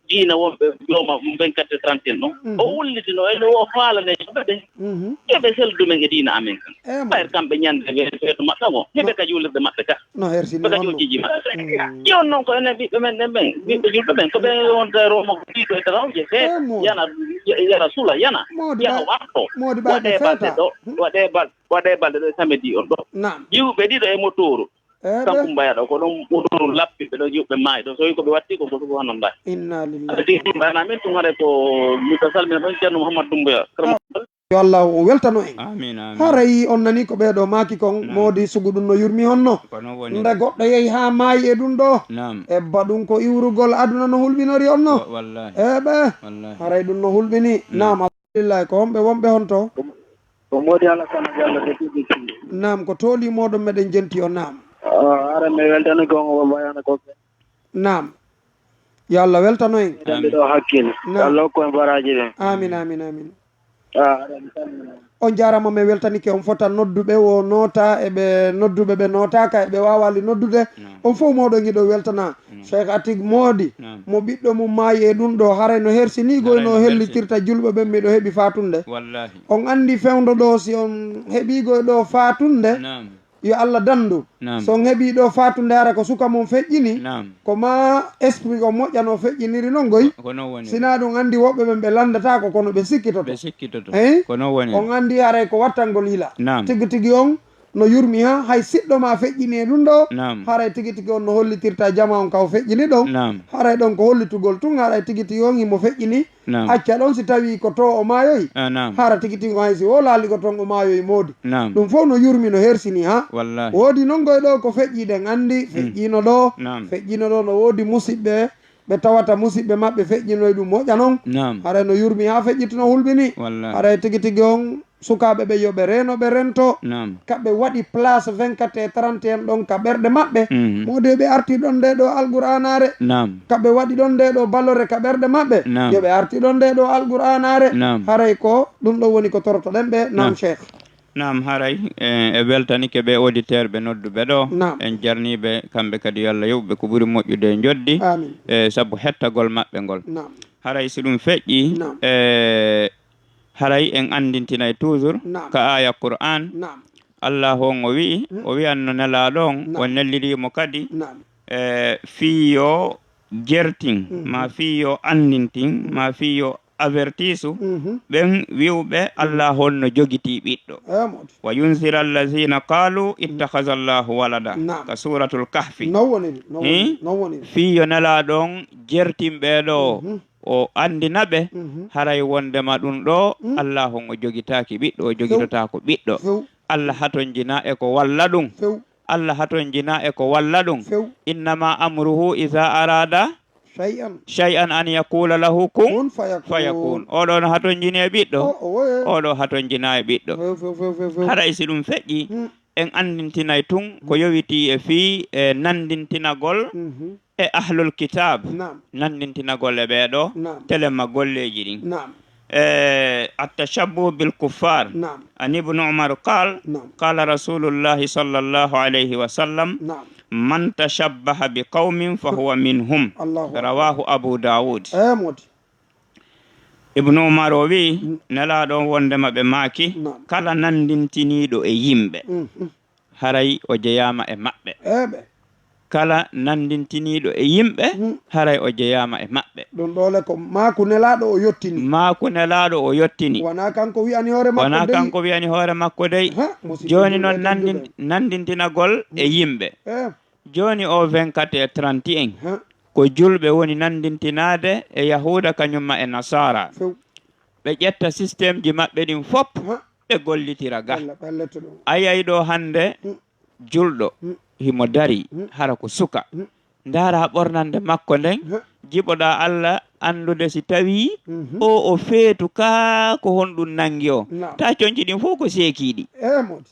diina wonɓe jooma vingt-quatre heures trente et un ɗon. Mhm. O ullitino, ene o faalane yimɓe ɓen. Mhm. Yo ɓe seldu men e diina amen kan. Eh, mo. Ɓayre kamɓe ñande ɓe feeto maɓɓe ngo. Yo ɓe ka juulirde maɓɓe ka. No hersini ɓe ka on no. Joojiiji maɓɓe. Mm. Yo non ko enen ɓiɓɓe men ɗen ɓen, ɓiɓɓe julɓe ɓen, ko ɓe wonta e Roma ko ɗiɗo e tarawje. He, eh, mo. Yana, yana sula, yana. Modi yaha ɓay-, warto. Modi ɓay waɗe ɓe balɗe feeta. Ɗo, hmm, waɗe bal-, waɗe balɗe ɗo e samedi on ɗo. Naam. Iwɓe ɗiɗo e motooru. Eh, ɓe. Kanko mbayaɗo ko ɗon ɓurɗo lappi, ɓe ɗo juɓɓe maayi ɗo. So wi ko ɓe watti ko, ko ɗum hono mbayi. Inna lillahi. Adi mbayna min tun haɗa ko mi ka salmina ɗon Ceerno Mouhammad Doumbouya. Ah. Yo Allah o weltano en. Amin, amin. Haray on nani ko ɓeeɗo maaki kon, naam, moodi sugu ɗum no yurmi honno. Ko non woni. Nde goɗɗo yehi haa maayi e ɗum ɗo. Naam. Ebba ɗum ko iwrugol aduna no hulɓinori on no. Wa-, wallahi. Eh, ɓe. Wallahi. Haray ɗum no hulɓini. Naam. Naam. Alhamdulillahi, ko homɓe wonɓe honto? Ko Moodi Alasana Jallo de Tuuɓe Tuuɓe. Naam, ko tooli mooɗon meɗen jenti o, naam. Ah, aran mi weltani gongo mo bayana ko. Naam. Yo Allah weltano en. Dambe ɗo hakkil. Naam. Allah hokku en baraji ɗen. Amin, amin, amin. Ah, aran mi salmina. On jaarama, mi weltanike on fota nodduɓe wo noota e ɓe nodduɓe ɓe nootaaka e ɓe waawali noddude. Naam. On fof mooɗon hiɗo weltana. Naam. Cheikh Atik Moodi, naam, mo ɓiɗɗo mum maayi e ɗum ɗo, haray no hersini goy. Haray no no hersini. Hellitirta julɓe ɓen, miɗo heɓi faatunde. Wallahi. On anndi fewndo ɗo, si on heɓii goy ɗo faatunde, naam, yo Allah dandu. Naam. So on heɓii ɗo faatunde, hara ko suka mon feƴƴini, naam, ko ma esprit o moƴƴano feƴƴiniri non goy. Ko non woni. Sinaa ɗum anndi woɓɓe ɓen ɓe lanndataako, kono ɓe sikkitoto. Ɓe sikkitoto. Eyi? Ko non woni. On anndi haray ko wattangol yila. Naam. Tigi tigi on no yurmi ha hay siɗɗo ma feƴƴini e ɗum ɗo. Naam. Haray tigi tigi on no hollitirta jama on ka o feƴƴini ɗon. Naam. Haray ɗon ko hollitugol tun, haray tigi tigi on himo feƴƴini. Naam. Acca ɗon si tawi ko to o maayoyi. Ah, naam. Hara tigi tigi on hay si wowlaali ko ton o maayoyi moodi. Naam. Ɗum fof no yurmi, no hersini ha. Wallahi. Woodi non goy ɗo ko feƴƴi ɗen anndi, mm, feƴƴino ɗo. Naam. Feƴƴino ɗo no woodi musiɓɓe ɓe tawata musiɓɓe maɓɓe feƴƴinoy ɗum moƴƴa non. Naam. Haray no yurmi ha feƴƴitino hulɓini. Wallahi. Haray tigi tigi on sukaaɓe ɓe yo ɓe reeno, ɓe rento. Naam. Kaɓe waɗi place vingt-quatre et trente et un ɗon ka ɓerɗe maɓɓe. Mhm. Moodi ɓe arti ɗon nde ɗo Alqur'aanaare. Naam. Kaɓe waɗi ɗon nde ɗo balore ka ɓerɗe maɓɓe. Naam. Yo ɓe arti ɗon nde ɗo Alqur'aanaare. Naam. Haray ko ɗum ɗo woni ko torotoɗen ɓe. Naam, naam. Cheikh. Naam, haray, eh, e weltanike ɓe auditeur ɓe nodduɓe ɗo. Naam. En jarniiɓe kamɓe kadi, yo Allah yoɓ ɓe ko ɓuri moƴƴude e njoddi. Amin. Eh, sabu hettagol maɓɓe ngol. Naam. Haray si ɗum feƴƴi, naam, eh, haray en anndintinay toujours, naam, ka aaya Qur'aan. Naam. Allahu on o wi'i, mm, o wi'anno Nelaaɗo on, naam, o nelliri mo kadi, naam, eh, fii yo jertin, mhm, ma fii yo anndintin, mhm, ma fii yo avertisu, mhm, ɓen wi'uɓe, mhm, Allahu on no jogitii ɓiɗɗo. Eh, moodi. Wa yunzira allazina qalu ittakhadha Allahu walada. Naam. Ka Suuratul Kahfi. Non woniri, non woniri, non woniri. Fii yo Nelaaɗo on jertin ɓee ɗo, mhm, o anndina ɓe, mhm, haray wonndema ɗum ɗo, mm, Allahu on o jogitaaki ɓiɗɗo, o jogitotaako ɓiɗɗo. Few. Allah hatonjina e ko walla ɗum. Few. Allah hatonjina e ko walla ɗum. Few. Innama amruhu iza arada shay'an. Shay'an an yaqula lahu kun. Kun fayakun. Fayakun. Oɗo no hatonjini e ɓiɗɗo. O, o, oye. Oɗo hatonjina e ɓiɗɗo. Few, few, few, few, few. Haray si ɗum feƴƴi, mm, en anndintinay tun ko, mm, yowitii e fii e nanndintinagol, mhm, e ahlul kitab. Naam. Nanndintinagol e ɓee ɗo. Naam. Telema golleeji ɗin. Naam. Eh, at-tashabbuh bil kuffar. Naam. An Ibn Umar qal, naam, qala Rasulullahi sallallahu alayhi wa sallam, naam, man tashabbaha bi qawmin fa huwa minhum. Allahu akbar. Rawahu Abu Dawud. Eh, moodi. Ibnu Umar o wi'i, mm, Nelaaɗo on wonndema ɓe maaki, naam, kala nanndintiniiɗo e yimɓe, mm, mm, haray o jeyaama e maɓɓe. Eeɓe. Kala nanndintiniiɗo e yimɓe, mm, haray o jeyaama e maɓɓe. Ɗum ɗoole ko maaku Nelaaɗo o yottini. Maaku Nelaaɗo o yottini. Wanaa kanko wi'ani hoore makko dey. Wanaa kanko wi'ani hoore makko dey. Ha, musiɗɓe julɓe tedduɓe. Jooni non nanndin-, nanndintinagol e, mm, yimɓe. Eh. Jooni o vingt-quatre et trente et un, ha, ko julɓe woni nanndintinaade e Yahuuda kañum ma e Nasaara. Few. Ɓe ƴetta système ji maɓɓe ɗin fof, ha, ɓe gollitira ga. Ɓe le-, ɓe lettu ɗum. A yiyay ɗo hannde, hmm, julɗo, hmm, himo darii, hmm, hara ko suka. Hmm. Ndaaraa ɓornannde makko nden, hmm, jiɓoɗaa Alla anndude si tawii, mhm, o, o feetu kaa ko honɗum nanngi o. Naam. Taa conci ɗin fof ko seekiiɗi. Eh, moodi.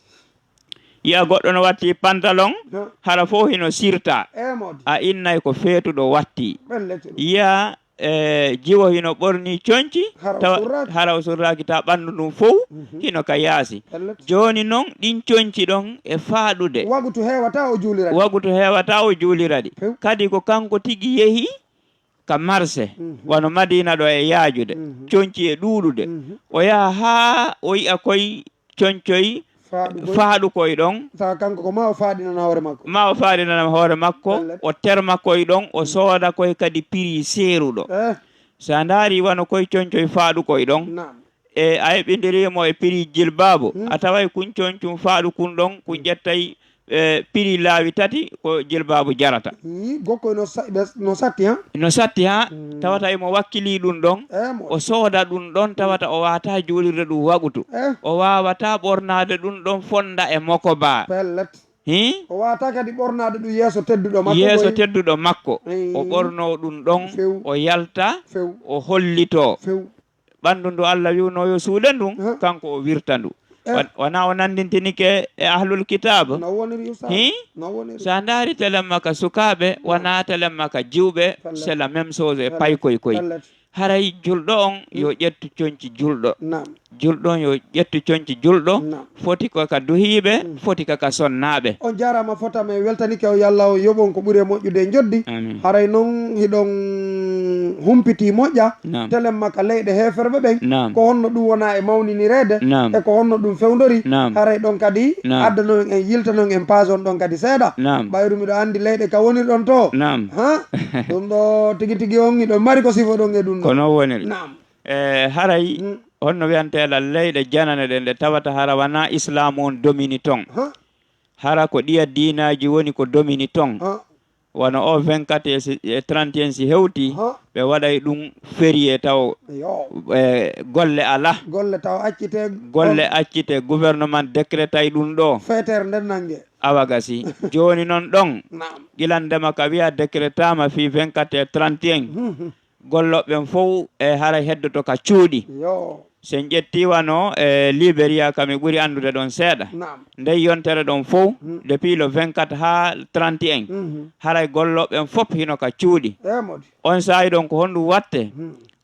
Yiya goɗɗo no watti pantalon, hmm, hara fof hino sirta. Eh, moodi. A innay ko feetuɗo watti. Ɓen lettu ɗum. Yiya, eh, jiwo hino ɓorni conci, hara o tawa, surraaki, hara o surraaki, tawa ɓanndu ndun fow, mhm, hino ka yaasi. Pellet. Jooni non, ɗin conci ɗon e faaɗude. Wagutu heewata o juulira ɗi. Wagutu heewata o juulira ɗi. Few. Kadi ko kanko tigi yehi ka marse, mhm, wano Madiina ɗo e yaajude, mhm, conci e ɗuuɗude. Mhm. O yaha haa o yi'a koy concoy faaɗukoy, faaɗukoy ɗon. Tawa kanko ko ma o faaɗinana hoore makko. Ma o faaɗinana hoore makko, pellet, o terma koy ɗon, o, mm, sooda koy kadi prix seeruɗo. Eh. So a ndaari wano koy concoy faaɗukoy ɗon, naam, e a heɓindiri mo e prix jilbaabu, mm, a taway kun concun faaɗu kun ɗon, kun, mm, ƴettay, eh, prix laawi tati ko jilbaabu jarata. Ii, gokkoy no sa-, ɓe, no satti, ha? No satti, ha? Mm. Tawata imo wakkilii ɗun ɗon, eh, mo, o sooda ɗun ɗon, tawata o waawataa juulirde ɗun wagutu. Eh. O waawataa ɓornaade ɗun ɗon fonda e mokobaa. Pellet. Hii? O waawataa kadi ɓornaade ɗun yeeso tedduɗo makko. Yeeso koy tedduɗo makko. Ii. O ɓornoo ɗun ɗon, few, o yalta, few, o hollitoo. Few. Ɓanndu ndu Alla wi'unoo yo suuɗe ndun, huh, kanko o wirta ndu. Eh. Wan-, wona o nandintinike e ahlul kitab. No woniri, Ustaz. Hi? No woniri. So a ndaari telemma ka sukaaɓe, wona telemma ka jiwɓe, c'est la même chose e paykoy koy. Pellet. Haray julɗo on yo ƴettu conci julɗo. Naam. Julɗo on yo ƴettu conci julɗo. Naam. Foti ko ka duhiiɓe, foti ko ka sonnaaɓe. On jaaraama fota, mi weltanike o, yo Allah o yoɓon ko ɓuri e moƴƴude e njoddi. Amin. Haray non hiɗon humpiti moƴƴa. Naam. Telemma ka leyɗe heeferɓe ɓen. Naam. Ko honno ɗum wona e mawninireede? Naam. E ko honno ɗum fewndori? Naam. Haray ɗon kadi addanon en, yiltanon en page on ɗon kadi seeɗa. Naam. Ɓayru miɗo anndi leyɗe ka wonirɗon to. Naam. Ha? Ɗum ɗo tigi tigi on hiɗon mari ko sifoɗon e ɗum ɗo. Ko non woniri. Naam. E haray honno wiyantee la leyɗe janane ɗen ɗe tawata hara wona islaamu on domini ton. Ha? Hara ko ɗiya diinaaji woni ko domini ton. Ha? Wano o vingt-quatre e si, e trente et un si hewti, ɓe waɗay ɗum férié taw, e, golle alaa. Golle taw accite. Golle accite, gouvernement décrétay ɗum ɗo. Feetere nden nange. Awa gasi. Jooni non ɗon, gila ndema ka wiya décrétama fii vingt-quatre e trente et un. Gollooɓe ɓen fow e haray heddoto ka cuuɗi. Yo. So en ƴettii wano e Liberia, ka mi ɓuri anndude ɗon seeɗa. Naam. Nden yontere ɗon fow, depuis le vingt-quatre haa trente et un, haray gollooɓe ɓen fof hino ka cuuɗi. On saa'i ɗon ko honɗum watte?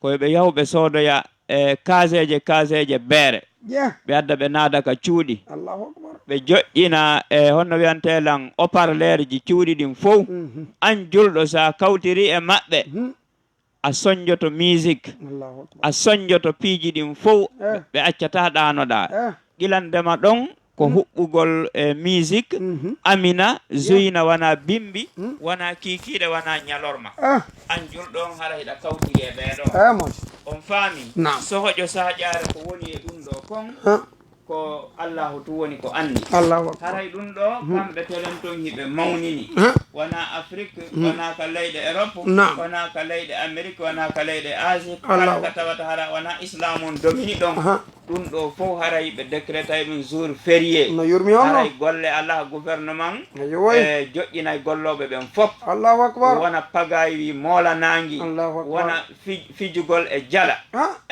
Ko yo ɓe yahu ɓe soodoya e kaaseeje, kaaseeje beere. Ɓe adda ɓe naada ka cuuɗi. Ɓe joƴƴina e honno wiyantee lan haut-parleur ji cuuɗi ɗin fow. An julɗo, so a kawtiri e maɓɓe, a sonjoto musique, a sonjoto piiji ɗin fow, ɓe accataa ɗaanoɗaa. Gila ndema ɗon ko huɓɓugol e musique, Amina, Zuyna wona bimbi, wona kiikiiɗe, wona ñalorma. An julɗo on, hara hiɗa kawtiri e ɓee ɗoo. On faami? Sohoƴo saaƴaare ko woni e ɗum ɗoo kon. Ko Allaahu tun woni ko anndi. Allahu akbar. Haray ɗum ɗoo, kamɓe telen ton hiɓe mawnini. Wona Afrik, wona ka leyɗe Erop, wona ka leyɗe Amerik, wona ka leyɗe Asie, kala ka tawata hara wona Islaamu on domini ɗon. Ɗum ɗoo fow haray ɓe décrétay ɗum jour férié. No yurmi on non. Haray golle alaa, gouvernement e joƴƴinay gollooɓe ɓen fof. Allahu akbar. Wona pagaay wi moolanaangi. Allahu akbar. Wona fij-, fijugol e jala.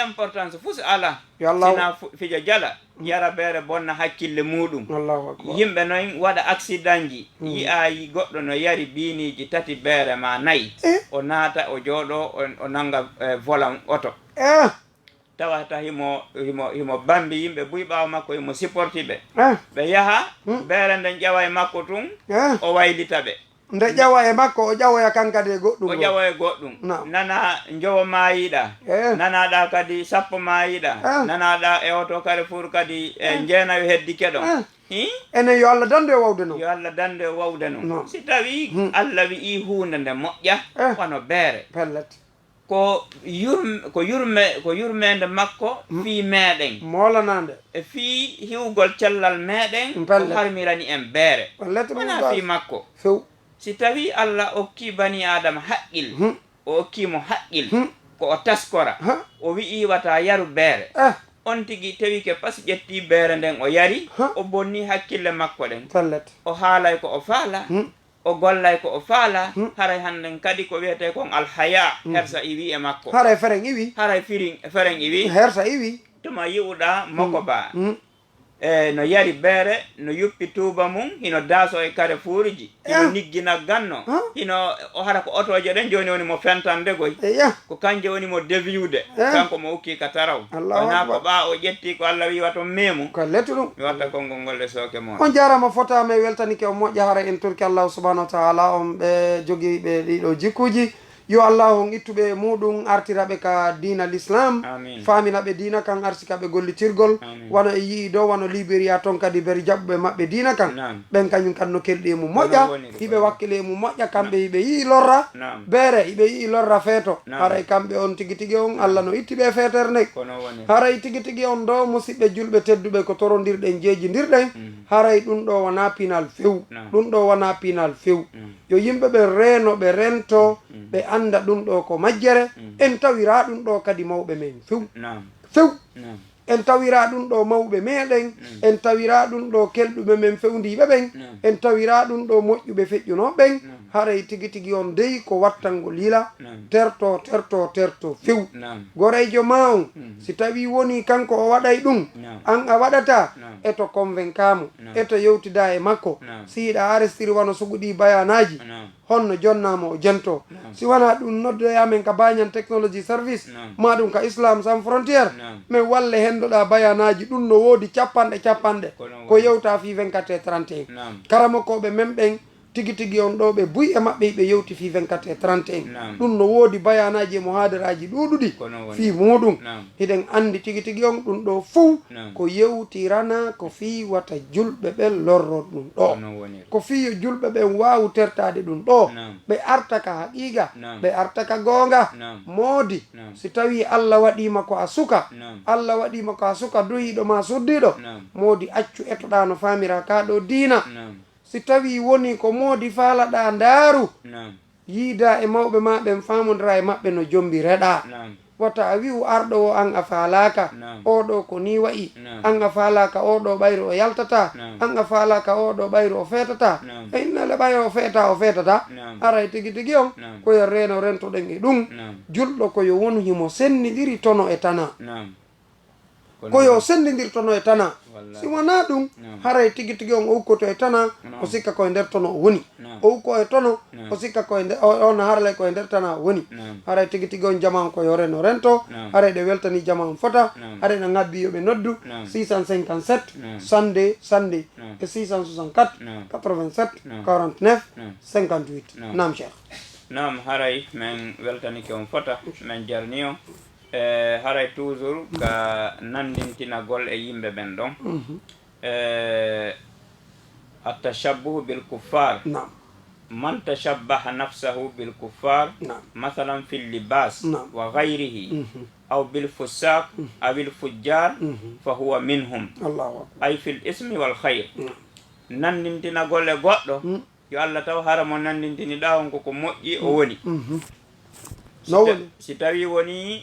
Importance fus alaa. Yo Allah. Sina fu-, fijo jala, yara beere, bonna hakkille muuɗum. Allahu akbar. Yimɓe noon waɗa accident ji, yi'aayi goɗɗo no yari biiniiji tati beere maa nayi. O naata, o jooɗoo, o, o nannga, eh, volant oto. Tawata himo, himo, himo bambi yimɓe buy ɓaawo makko, himo supporti ɓe. Ɓe yaha, beere nden ƴawa e makko tun, o waylita ɓe. Nde ƴawa e makko, o ƴawoya kan kadi e goɗɗum. O ƴawa e goɗɗum. Naam. Nana njowo maayiɗa. Eh. Nanaɗa kadi sappo maayiɗa. Eh. Nanaɗa e oto Carrefour kadi e jeenayo heddike ɗon. Eh. Hi? Enen yo Allah dandu e wawde non. Yo Allah dandu e wawde non. Naam. Si tawi Allah wi'i huunde nde moƴƴa, wano beere. Pellet. Ko yurm-, ko yurme-, ko yurmeende makko fii meeɗen. Moolanaande. E fii hiwgol cellal meeɗen, o harmirani en beere. Pellet. Wonaa fii makko. Few. Si tawii Alla okkii banii Aadama haqqil, o okkii mo haqqil, ko o taskora, o wi'ii wata yaru beere, on tigi tewike pas ƴettii beere nden o yari, o bonnii hakkille makko ɗen. Pellet. O haalay ko o faala, o gollay ko o faala, haray hannden kadi ko wi'etee kon alhayaa, hersa iwii e makko. Haray feren iwii. Haray firin, feren iwii. Hersa iwii. Tuma yi'uɗaa moko baa. E no yari beere, no yuppi tuuba mum, hino daasoo e karefuuruji, hino niggina ganno, hino o hara ko otooje ɗen jooni woni mo fentande goy. Ko kanje woni mo deviude, kanko mo ukkii ka taraw. Wonaa ko ɓaa o ƴetti ko Alla wi'i wato meemu. Ko lettu ɗum. Mi watta konngol ngol e sooke mon. On jaaraama fota, mi weltanike on moƴƴa, hara en torki Allahu subhanahu wa ta'ala, on ɓe jogii ɓe ɗiɗo jikkuuji. Yo Allahu on ittu ɓe e muuɗum, artira ɓe ka diina l'islam, faamina ɓe diina kan, arsika ɓe gollitirgol, wano e yi'i ɗo, wano Liberia ton kadi beri jaɓɓuɓe maɓɓe diina kan. Ɓen kañum kan no kelɗi e mum moƴƴa, hiɓe wakkili e mum moƴƴa, kamɓe hiɓe yi'i lorra beere, hiɓe yi'i lorra feeto. Haray kamɓe on tigi tigi on, Alla no itti ɓe e feetere nden. Haray tigi tigi on ɗo, musiɓɓe julɓe tedduɓe, ko torondirɗen, jeejindirɗen. Haray ɗum ɗo wonaa pinal few. Ɗum ɗo wonaa pinal few. Yo yimɓe ɓen reeno, ɓe rento, ɓe annda ɗum ɗo ko majjere. En tawiraa ɗum ɗo kadi mawɓe men few. Few. En tawiraa ɗum ɗo mawɓe meeɗen, en tawiraa ɗum ɗo kelɗuɓe men fewndiiɓe ɓen, en tawiraa ɗum ɗo moƴƴuɓe feƴƴunoo ɓen, haray tigi tigi on dey ko wattangol yila, terto, terto, terto few. Goreyjo maa on, si tawii wonii kanko o waɗay ɗum, an a waɗataa, eto konvenkaa mo, eto yewtidaa e makko. Si hiɗa arestiri wano sugu ɗii bayaanaaji, honno jonnaa mo o jentoo? Si wanaa ɗum, noddoyaa men ka Banyan Technology Service, maa ɗum ka Islam Sans Frontières, men walle hendoɗaa bayaanaaji. Ɗum no woodi cappanɗe cappanɗe ko yewtaa fii vingt-quatre heures trente et un. Karamokooɓe men ɓen, tigi tigi on ɗo ɓe buy e maɓɓe, hiɓe yewti fii vingt-quatre heures trente et un. Ɗum no woodi bayaanaaji e muhaadaraaji ɗuuɗuɗi fii muuɗum. Hiɗen anndi tigi tigi on ɗum ɗo fow ko yewtirana ko fii wata julɓe ɓen lorro ɗum ɗo. Ko fii yo julɓe ɓen waawu tertaade ɗum ɗo. Ɓe arta ka haqiiqa, ɓe arta ka goonga. Moodi, si tawii Alla waɗii ma ko a suka, Alla waɗii ma ko a suka duhiiɗo maa suddiiɗo, moodi accu etoɗaa no faamiraa kaa ɗo diina. Si tawii wonii ko moodi faalaɗaa ndaaru, yiidaa e mawɓe maa ɓen, faamondiraa e maɓɓe no jommbireɗaa. Wata a wi'u arɗo o an a faalaaka, oo ɗo ko nii wa'i, an a faalaaka oo ɗo ɓayru o yaltataa, an a faalaaka oo ɗo ɓayru o feetataa. E innale ɓay o feetaa, o feetataa. Haray tigi tigi on, ko yo reeno rentoɗen e ɗum. Julɗo ko yo wonu himo senndindiri tono e tanaa. Ko yo senndindirtono e tanaa. Si wanaa ɗum, haray tigi tigi on o ukkoto e tanaa, o sikka ko e nder tono o woni. O ukko e tono, o sikka ko e nder, o, on haralay ko e nder tanaa o woni. Haray tigi tigi on jamaa on ko yo reno rento, haray ɗe weltanii jamaa on fota, haray na ngabbii yo ɓe noddu, six cent cinquante-sept, cent deux, cent deux, e six cent soixante-quatre, quatre-vingt-sept, quarante-neuf, cinquante-huit. Naam, Cheikh. Naam, haray men weltanike on fota, men jarni on. E, haray toujours ka nanndintinagol e yimɓe ɓen ɗon. E, التشبه بالكفار. نعم. من تشبه نفسه بالكفار، نعم. مثلا في اللباس، نعم. وغيره، أو بالفساق، أو الفجار، فهو منهم، الله أكبر. أي في الإثم والخير. نعم. Nanndintinagol e goɗɗo, yo Alla taw hara mo nanndintiniɗaa on ko ko moƴƴi o woni. Si ta-, si tawii wonii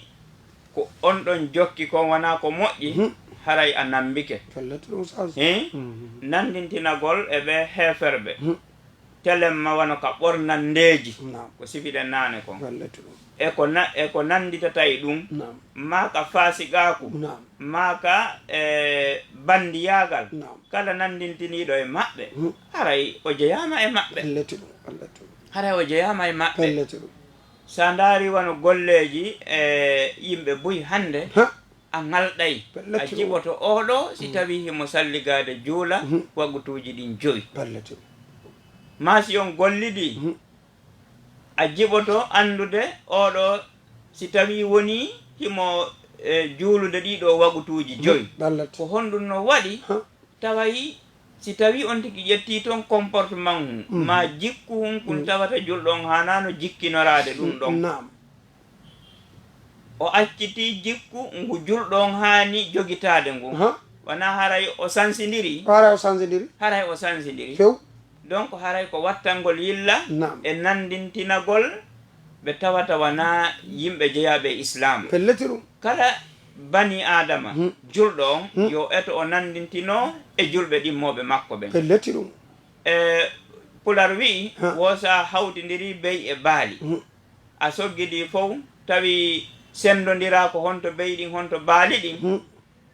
ko on ɗon jokki kon wanaa ko moƴƴi, haray a nammbike. Fellete ɗum sens. Hin? Nanndintinagol e ɓe heeferɓe. Telemma wano ka ɓornandeeji. Naam. Ko sifiɗen naane kon. Fellete ɗum. E ko na-, e ko nannditata e ɗum. Naam. Maa ka faasiqaaku. Naam. Maa ka, e, banndiyaagal. Naam. Kala nanndintiniiɗo e maɓɓe, haray o jeyaama e maɓɓe. Fellete ɗum, fellete ɗum. Haray o jeyaama e maɓɓe. Fellete ɗum. So a ndaari wano golleeji e yimɓe buy hannde, a ŋalɗay, a jiɓoto oo ɗoo si tawii himo salligaade juula wagutuuji ɗin joyi. Maa si on gollidii, a jiɓoto anndude oo ɗoo si tawii wonii himo, e, juulude ɗii ɗoo wagutuuji joyi. Ko honɗum no waɗi? Taway si tawii on tigi ƴettii ton comportement hun, maa jikku hun kun tawata julɗo on haanaano jikkinoraade ɗum ɗon. Naam. O accitii jikku ngu julɗo on haani jogitaade ngun. Aha. Wanaa haray o sansindiri. Haray o sansindiri. Haray o sansindiri. Few. Donc haray ko wattangol yilla e nanndintinagol ɓe tawata wanaa yimɓe jeyaaɓe e Islaam. Fellete ɗum. Kala banii Aadama, julɗo on, yo eto o nanndintinoo e julɓe ɗimmooɓe makko ɓen. Fellete ɗum. E, Pular wi'i, wo so a hawtindirii bey e baali, a soggidii fow, tawi senndondiraa ko honto bey ɗin, honto baali ɗin,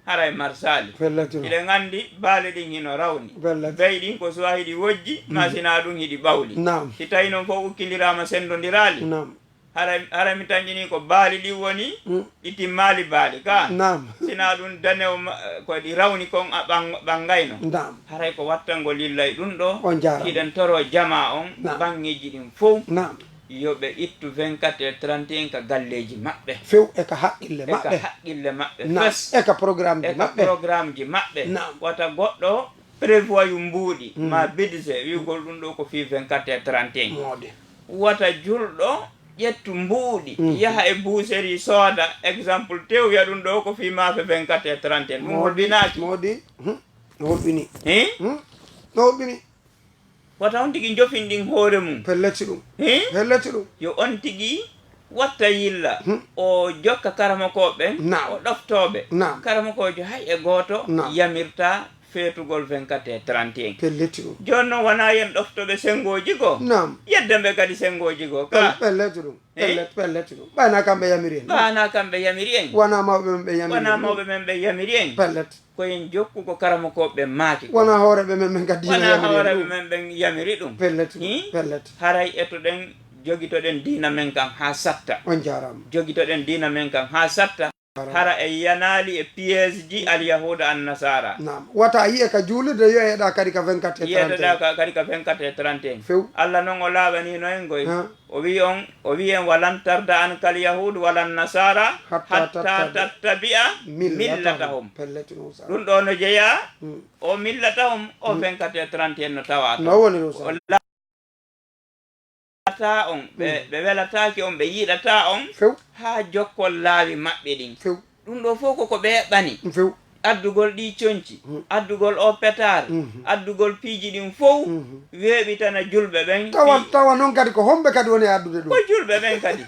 haray marsaali. Fellete ɗum. Hiɗen anndi baali ɗin hino rawni. Fellete. Bey ɗin ko suwa hiɗi wojji, maa sinaa ɗum hiɗi ɓawli. Naam. Si tawi non fow ukkindiraama, senndondiraali, naam. Haray, haray mi tanƴinii ko baali ɗin woni, ɗi timmaali baali ka. Naam. Sinaa ɗum danewo ma-, ko ɗi rawni kon a ɓang-, ɓangayno. Naam. Haray ko wattangol yilla e ɗum ɗoo. On jaaraama. Hiɗen toroo jamaa on, naam, baŋŋeeji ɗin fow. Naam. Yo ɓe ittu vingt-quatre heures trente et un ka galleeji maɓɓe. Few e ka haqqille maɓɓe. E ka haqqille maɓɓe. Naam. Fes. E ka programmeji maɓɓe. E ka programmeji maɓɓe. Naam. Wata goɗɗo prévoyu mbuuɗi, maa budget, wi'ugol ɗum ɗoo ko fii vingt-quatre heures trente et un. Moodi. Wata julɗo ƴettu mbuuɗi, yaha e boucherie sooda, exemple, tew, wi'a ɗum ɗoo ko fii maafe vingt-quatre heures trente et un. Ɗum holɓinaaki. Moodi, hmm, no holɓini. Hin? Hmm? No holɓini. Wata on tigi njofin ɗin hoore mum. Pelleti ɗum. Hin? Pelleti ɗum. Yo on tigi Watta yilla, hmm, o jokka karamokooɓe ɓen, naam, o ɗoftooɓe. Naam. Karamokoojo hay e gooto, naam, yamirta feetugol vingt-quatre et trente et un. Pellet ɗum. Jooni noon, wonaa yen ɗoftoɓe senngooji goo. Naam. Yedde ɓe kadi senngooji goo. Pel-, pellet ɗum. Eh? Pellet, pellet ɗum. Ɓayna kamɓe yamiri en. Ɓayna kamɓe yamiri en. Wonaa mawɓe men ɓe yamiri en. Wonaa mawɓe men ɓe yamiri en. Pellet. Ko en jokku ko karamokooɓe ɓen maaki kon. Wonaa hooreeɓe men ɓen kadi yamiri en. Wonaa hooreeɓe men ɓen yamiri ɗum. Pellet, hin? Pellet. Haray etoɗen, jogitoɗen diina men kan haa satta. On jaaraama. Jogitoɗen diina men kan haa satta. Jaaraama. Hara en yanaali e piège ji alyahuuda annasaara. Naam. Wata a yi'e ka juulirde, yo eɗa kadi ka vingt-quatre et trente et un. Yeɗoɗa ka, kadi ka vingt-quatre et trente et un. Few. Allah non o laaɓaniino en koy. Ha. O wi'i on, o wi'i en, "Walan tarda ankal yahud walan nasara hatta hatta tattabi-, tattabi'a millatahum." Millatahum. Pellet ɗum sa. Ɗum ɗo no jeyaa, hmm, o millatahum, o, hmm, vingt-quatre et trente et un no tawaa toon. No woni ɗum sa. O laaɓataa on, ɓe, hmm, ɓe welataake on, ɓe yiɗataa on, few, haa jokkol laawi maɓɓe ɗin. Few. Ɗum ɗo fof ko ko ɓe eɓɓani. Few. Addugol ɗii conci, mhm, addugol oo petaar, mhm, addugol piiji ɗin fof, mhm, weeɓitana julɓe ɓen. Tawa, fii- tawa noon kadi ko homɓe kadi woni e addude ɗum? Ko julɓe ɓen kadi.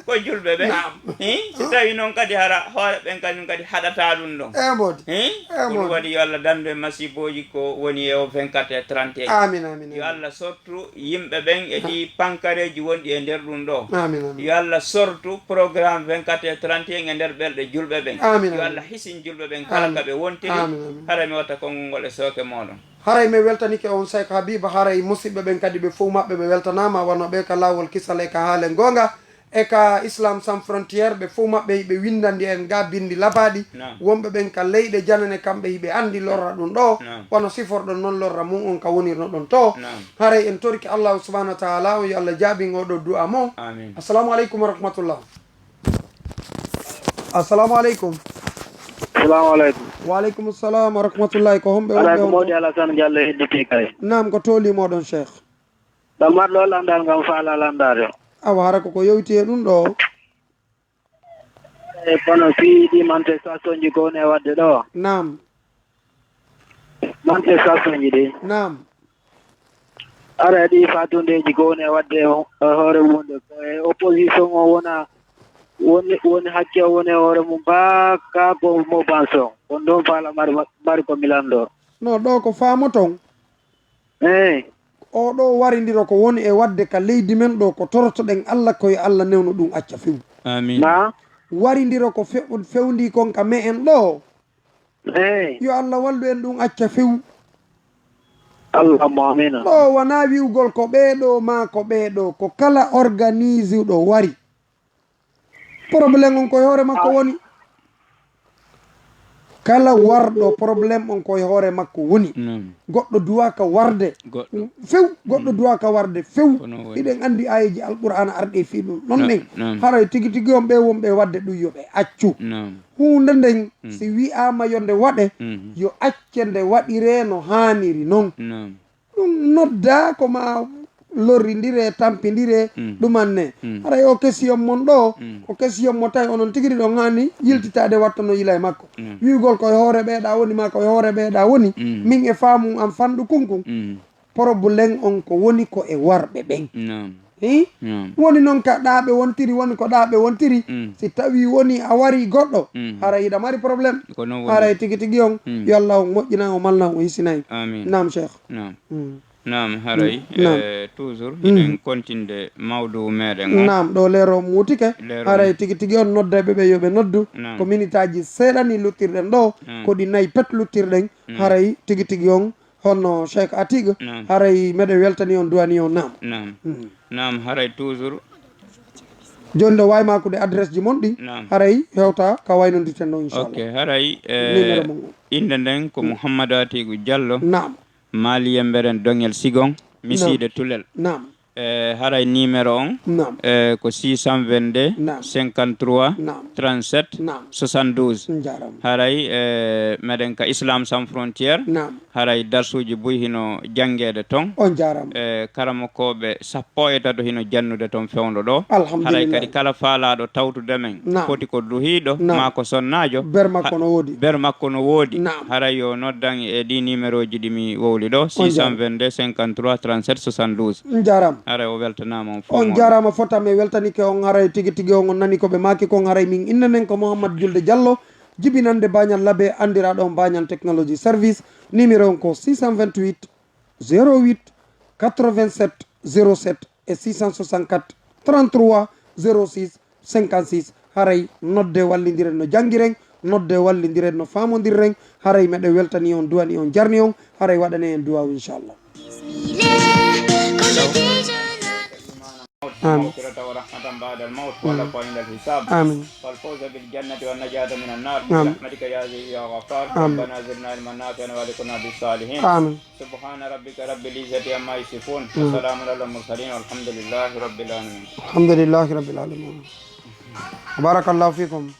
Ko julɓe ɓen. Naam. Hin? Si tawi noon kadi hara hoore ɓen kañum kadi haɗataa ɗum ɗon. E moodi. Hin? E moodi. Ɗum waɗi yo Allah dandu en masibooji ko woni e o vingt-quatre et trente et un. Amin, amin, amin. Yo Allah sottu yimɓe ɓen e ɗii pankareeji wonɗi e nder ɗum ɗo. Amin, amin. Yo Allah sortu programme vingt-quatre et trente et un e nder ɓerɗe julɓe ɓen. Amin, amin. Yo Allah hisin julɓe ɓen kala, amin, ka ɓe wontiri. Amin, amin. Hara mi watta konngol ngol e sooke mooɗon. Haray mi weltanike on Cheikh Habiba, haray musidɓe ɓen kadi ɓe fof maɓɓe ɓe weltanaama, wano ɓe ka laawol kisal e ka haale goonga. E ka Islam Sans Frontières, ɓe fof maɓɓe ɓe winndandi en ga binndi labaaɗi. Naam. Wonɓe ɓen ka leyɗe janane, kamɓe hiɓe anndi lorra ɗum ɗo. Naam. Wano siforɗon noon lorra mum on ka wonirno ɗon to. Naam. Haray en torike Allahu subhanahu wa taala on yo Allah jaabin oo ɗo du'a mon. Amin. Assalamu aleykum wa rahmatullah. Assalamu aleykum. Salamu aleykum. Wa aleykum salam wa rahmatullahi. Ko homɓe wonɓe on? Mawɗi Alassane Diallo hedditi kay. Naam, ko tooli moɗon, Cheikh? Ɗo marɗo lanndal ngam faala lanndaade. Awa, hara koko yowiti e ɗum ɗo. E kono fii ɗi manifestation ji ko woni e waɗde ɗo. Naam. Manifestation ji ɗi. Naam. Ara ɗi fatundeeji ko woni e waɗde e ho-, e hoore mum de, ko e opposition o wona, woni, woni hakke o woni e hoore mum baa ka ko mouvance o. Ko ɗon faala mari, mari ko mi lanndoo. No, ɗo ko faamoton. Eey. Oɗo warindiro ko woni e waɗde ka leydi men ɗo, ko torotoɗen Allah, ko yo Allah newno ɗum acca few. Amin. Na? Warindiro ko fe-, fewndi kon ka me'en ɗo. Eey. Yo Allah wallu en ɗum acca few. Allahumma amina. Ɗo wonaa wi'ugol ko ɓee ɗo maa ko ɓee ɗo, ko kala organisiuɗo wari. Problème on ko e hoore makko woni. Kala warɗo, problème on ko e hoore makko woni. Naam. Goɗɗo duwaaka warde. Goɗɗo. Few, goɗɗo, mm, duwaaka warde few. Kono waɗi. Hiɗen anndi aayeeji Alqur'aana arɗi e fii ɗum. Ɗon, naam, nden, naam, haray tigi tigi on ɓe wonɓe e waɗde ɗum yo ɓe accu. Naam. Huunde nden, mm, si wi'aama yo nde waɗe, mhm, yo acce nde waɗiree no haaniri non. Naam. Ɗum noddaa ko ma lorrindire, tampindire, mm, ɗumanne. Mm. Haray o question mon ɗo, mm, ko question mo tawi onon tigi ɗiɗon haani yiltitaade, watta no yila e makko. Mm. Wi'ugol ko e hoore ɓeeɗa woni, maa ko e hoore ɓeeɗa woni, mm, min e faamu am fanɗu kunkun. Mm. Problème on ko woni ko e worɓe ɓen. Naam. Hi? Naam. Woni noon ka ɗa ɓe wontiri, woni ko ɗa ɓe wontiri. Mm. Si tawi woni a wari goɗɗo, mm, haray hiɗa mari problème. Ko noon woni. Haray tigi tigi on, mm, yo Allah on moƴƴina, o malna, o hisina en. Amin. Naam, Cheikh. Naam. Mm. Naam, haray, mm, naam, eh, toujours, mm, hiɗen continde mawdu meɗen on. Naam, ɗo leero muutike. Leero. Haray tigi tigi on noddeɓe ɓe yo ɓe noddu. Naam. Ko minitaaji seeɗa ni luttirɗen ɗo, naam, ko ɗi nayi pet luttirɗen. Mm. Haray tigi tigi on honno Cheikh Atiq, naam, haray meɗen weltani on, duwani on, naam. Naam. Mm. Naam, haray toujours. Jooni ɗo waawi maakude adresse ji mon ɗi, naam, haray hewta ka waynondirten ɗo, inchallah. Ok, haray, eh, numéro mon on. Innde nden ko, mm, Mouhamadou Atiqou Diallo. Naam. Maali Yemberen Doŋel Sigon, Misiide, naam, Tulel. Naam. E haray numéro on, naam, e ko six cent vingt-deux, naam, cinquante-trois, naam, trente-sept, naam, soixante-douze. Njaaraama. Haray, e, meɗen ka Islam Sans Frontières. Naam. Haray darsuuji buy hino janngeede ton. On njaaraama. E karamokooɓe sappo e tato hino jannude ton fewndo ɗo. Alhamdulillah. Haray kadi kala faalaaɗo tawtude men, naam, foti ko duhiiɗo, naam, maa ko sonnaajo. Ber makko, ha-, no woodi. Ber makko no woodi. Naam. Haray yo noddan e ɗi numéro ji ɗi mi wowli ɗo, on njaaraama, six cent vingt-deux, cinquante-trois, trente-sept, soixante-douze. Njaaraama. Haray o weltanaama on fof. On jaaraama fota, mi weltanike on. Haray tigi tigi on, on nani ko ɓe maaki kon. Haray min innde nden ko Mouhammad Julde Diallo, jibinande Bañal Labe, anndiraaɗo on Bañal Technologie Service. Numéro on ko six cent vingt-huit, zéro huit, quatre-vingt-sept, zéro sept e six cent soixante-quatre, trente-trois, zéro six, cinquante-six. Haray nodde, wallindiren no janngiren, nodde, wallindiren no faamondirren. Haray meɗen weltani on, duwani on, jarni on. Haray waɗane en duwaawu, inchallah. آمين. الموت ومغفرة ورحمة بعد الموت، آمين، ولقاء عند الحساب، آمين، والفوز بالجنة والنجاة من النار، آمين، برحمتك يا عزيز يا غفار. آمين. ربنا زدنا علما نافعا وألحقنا بالصالحين. آمين. سبحان ربك رب العزة عما يصفون، آمين، وسلام على المرسلين والحمد لله رب العالمين. الحمد لله رب العالمين. بارك الله فيكم.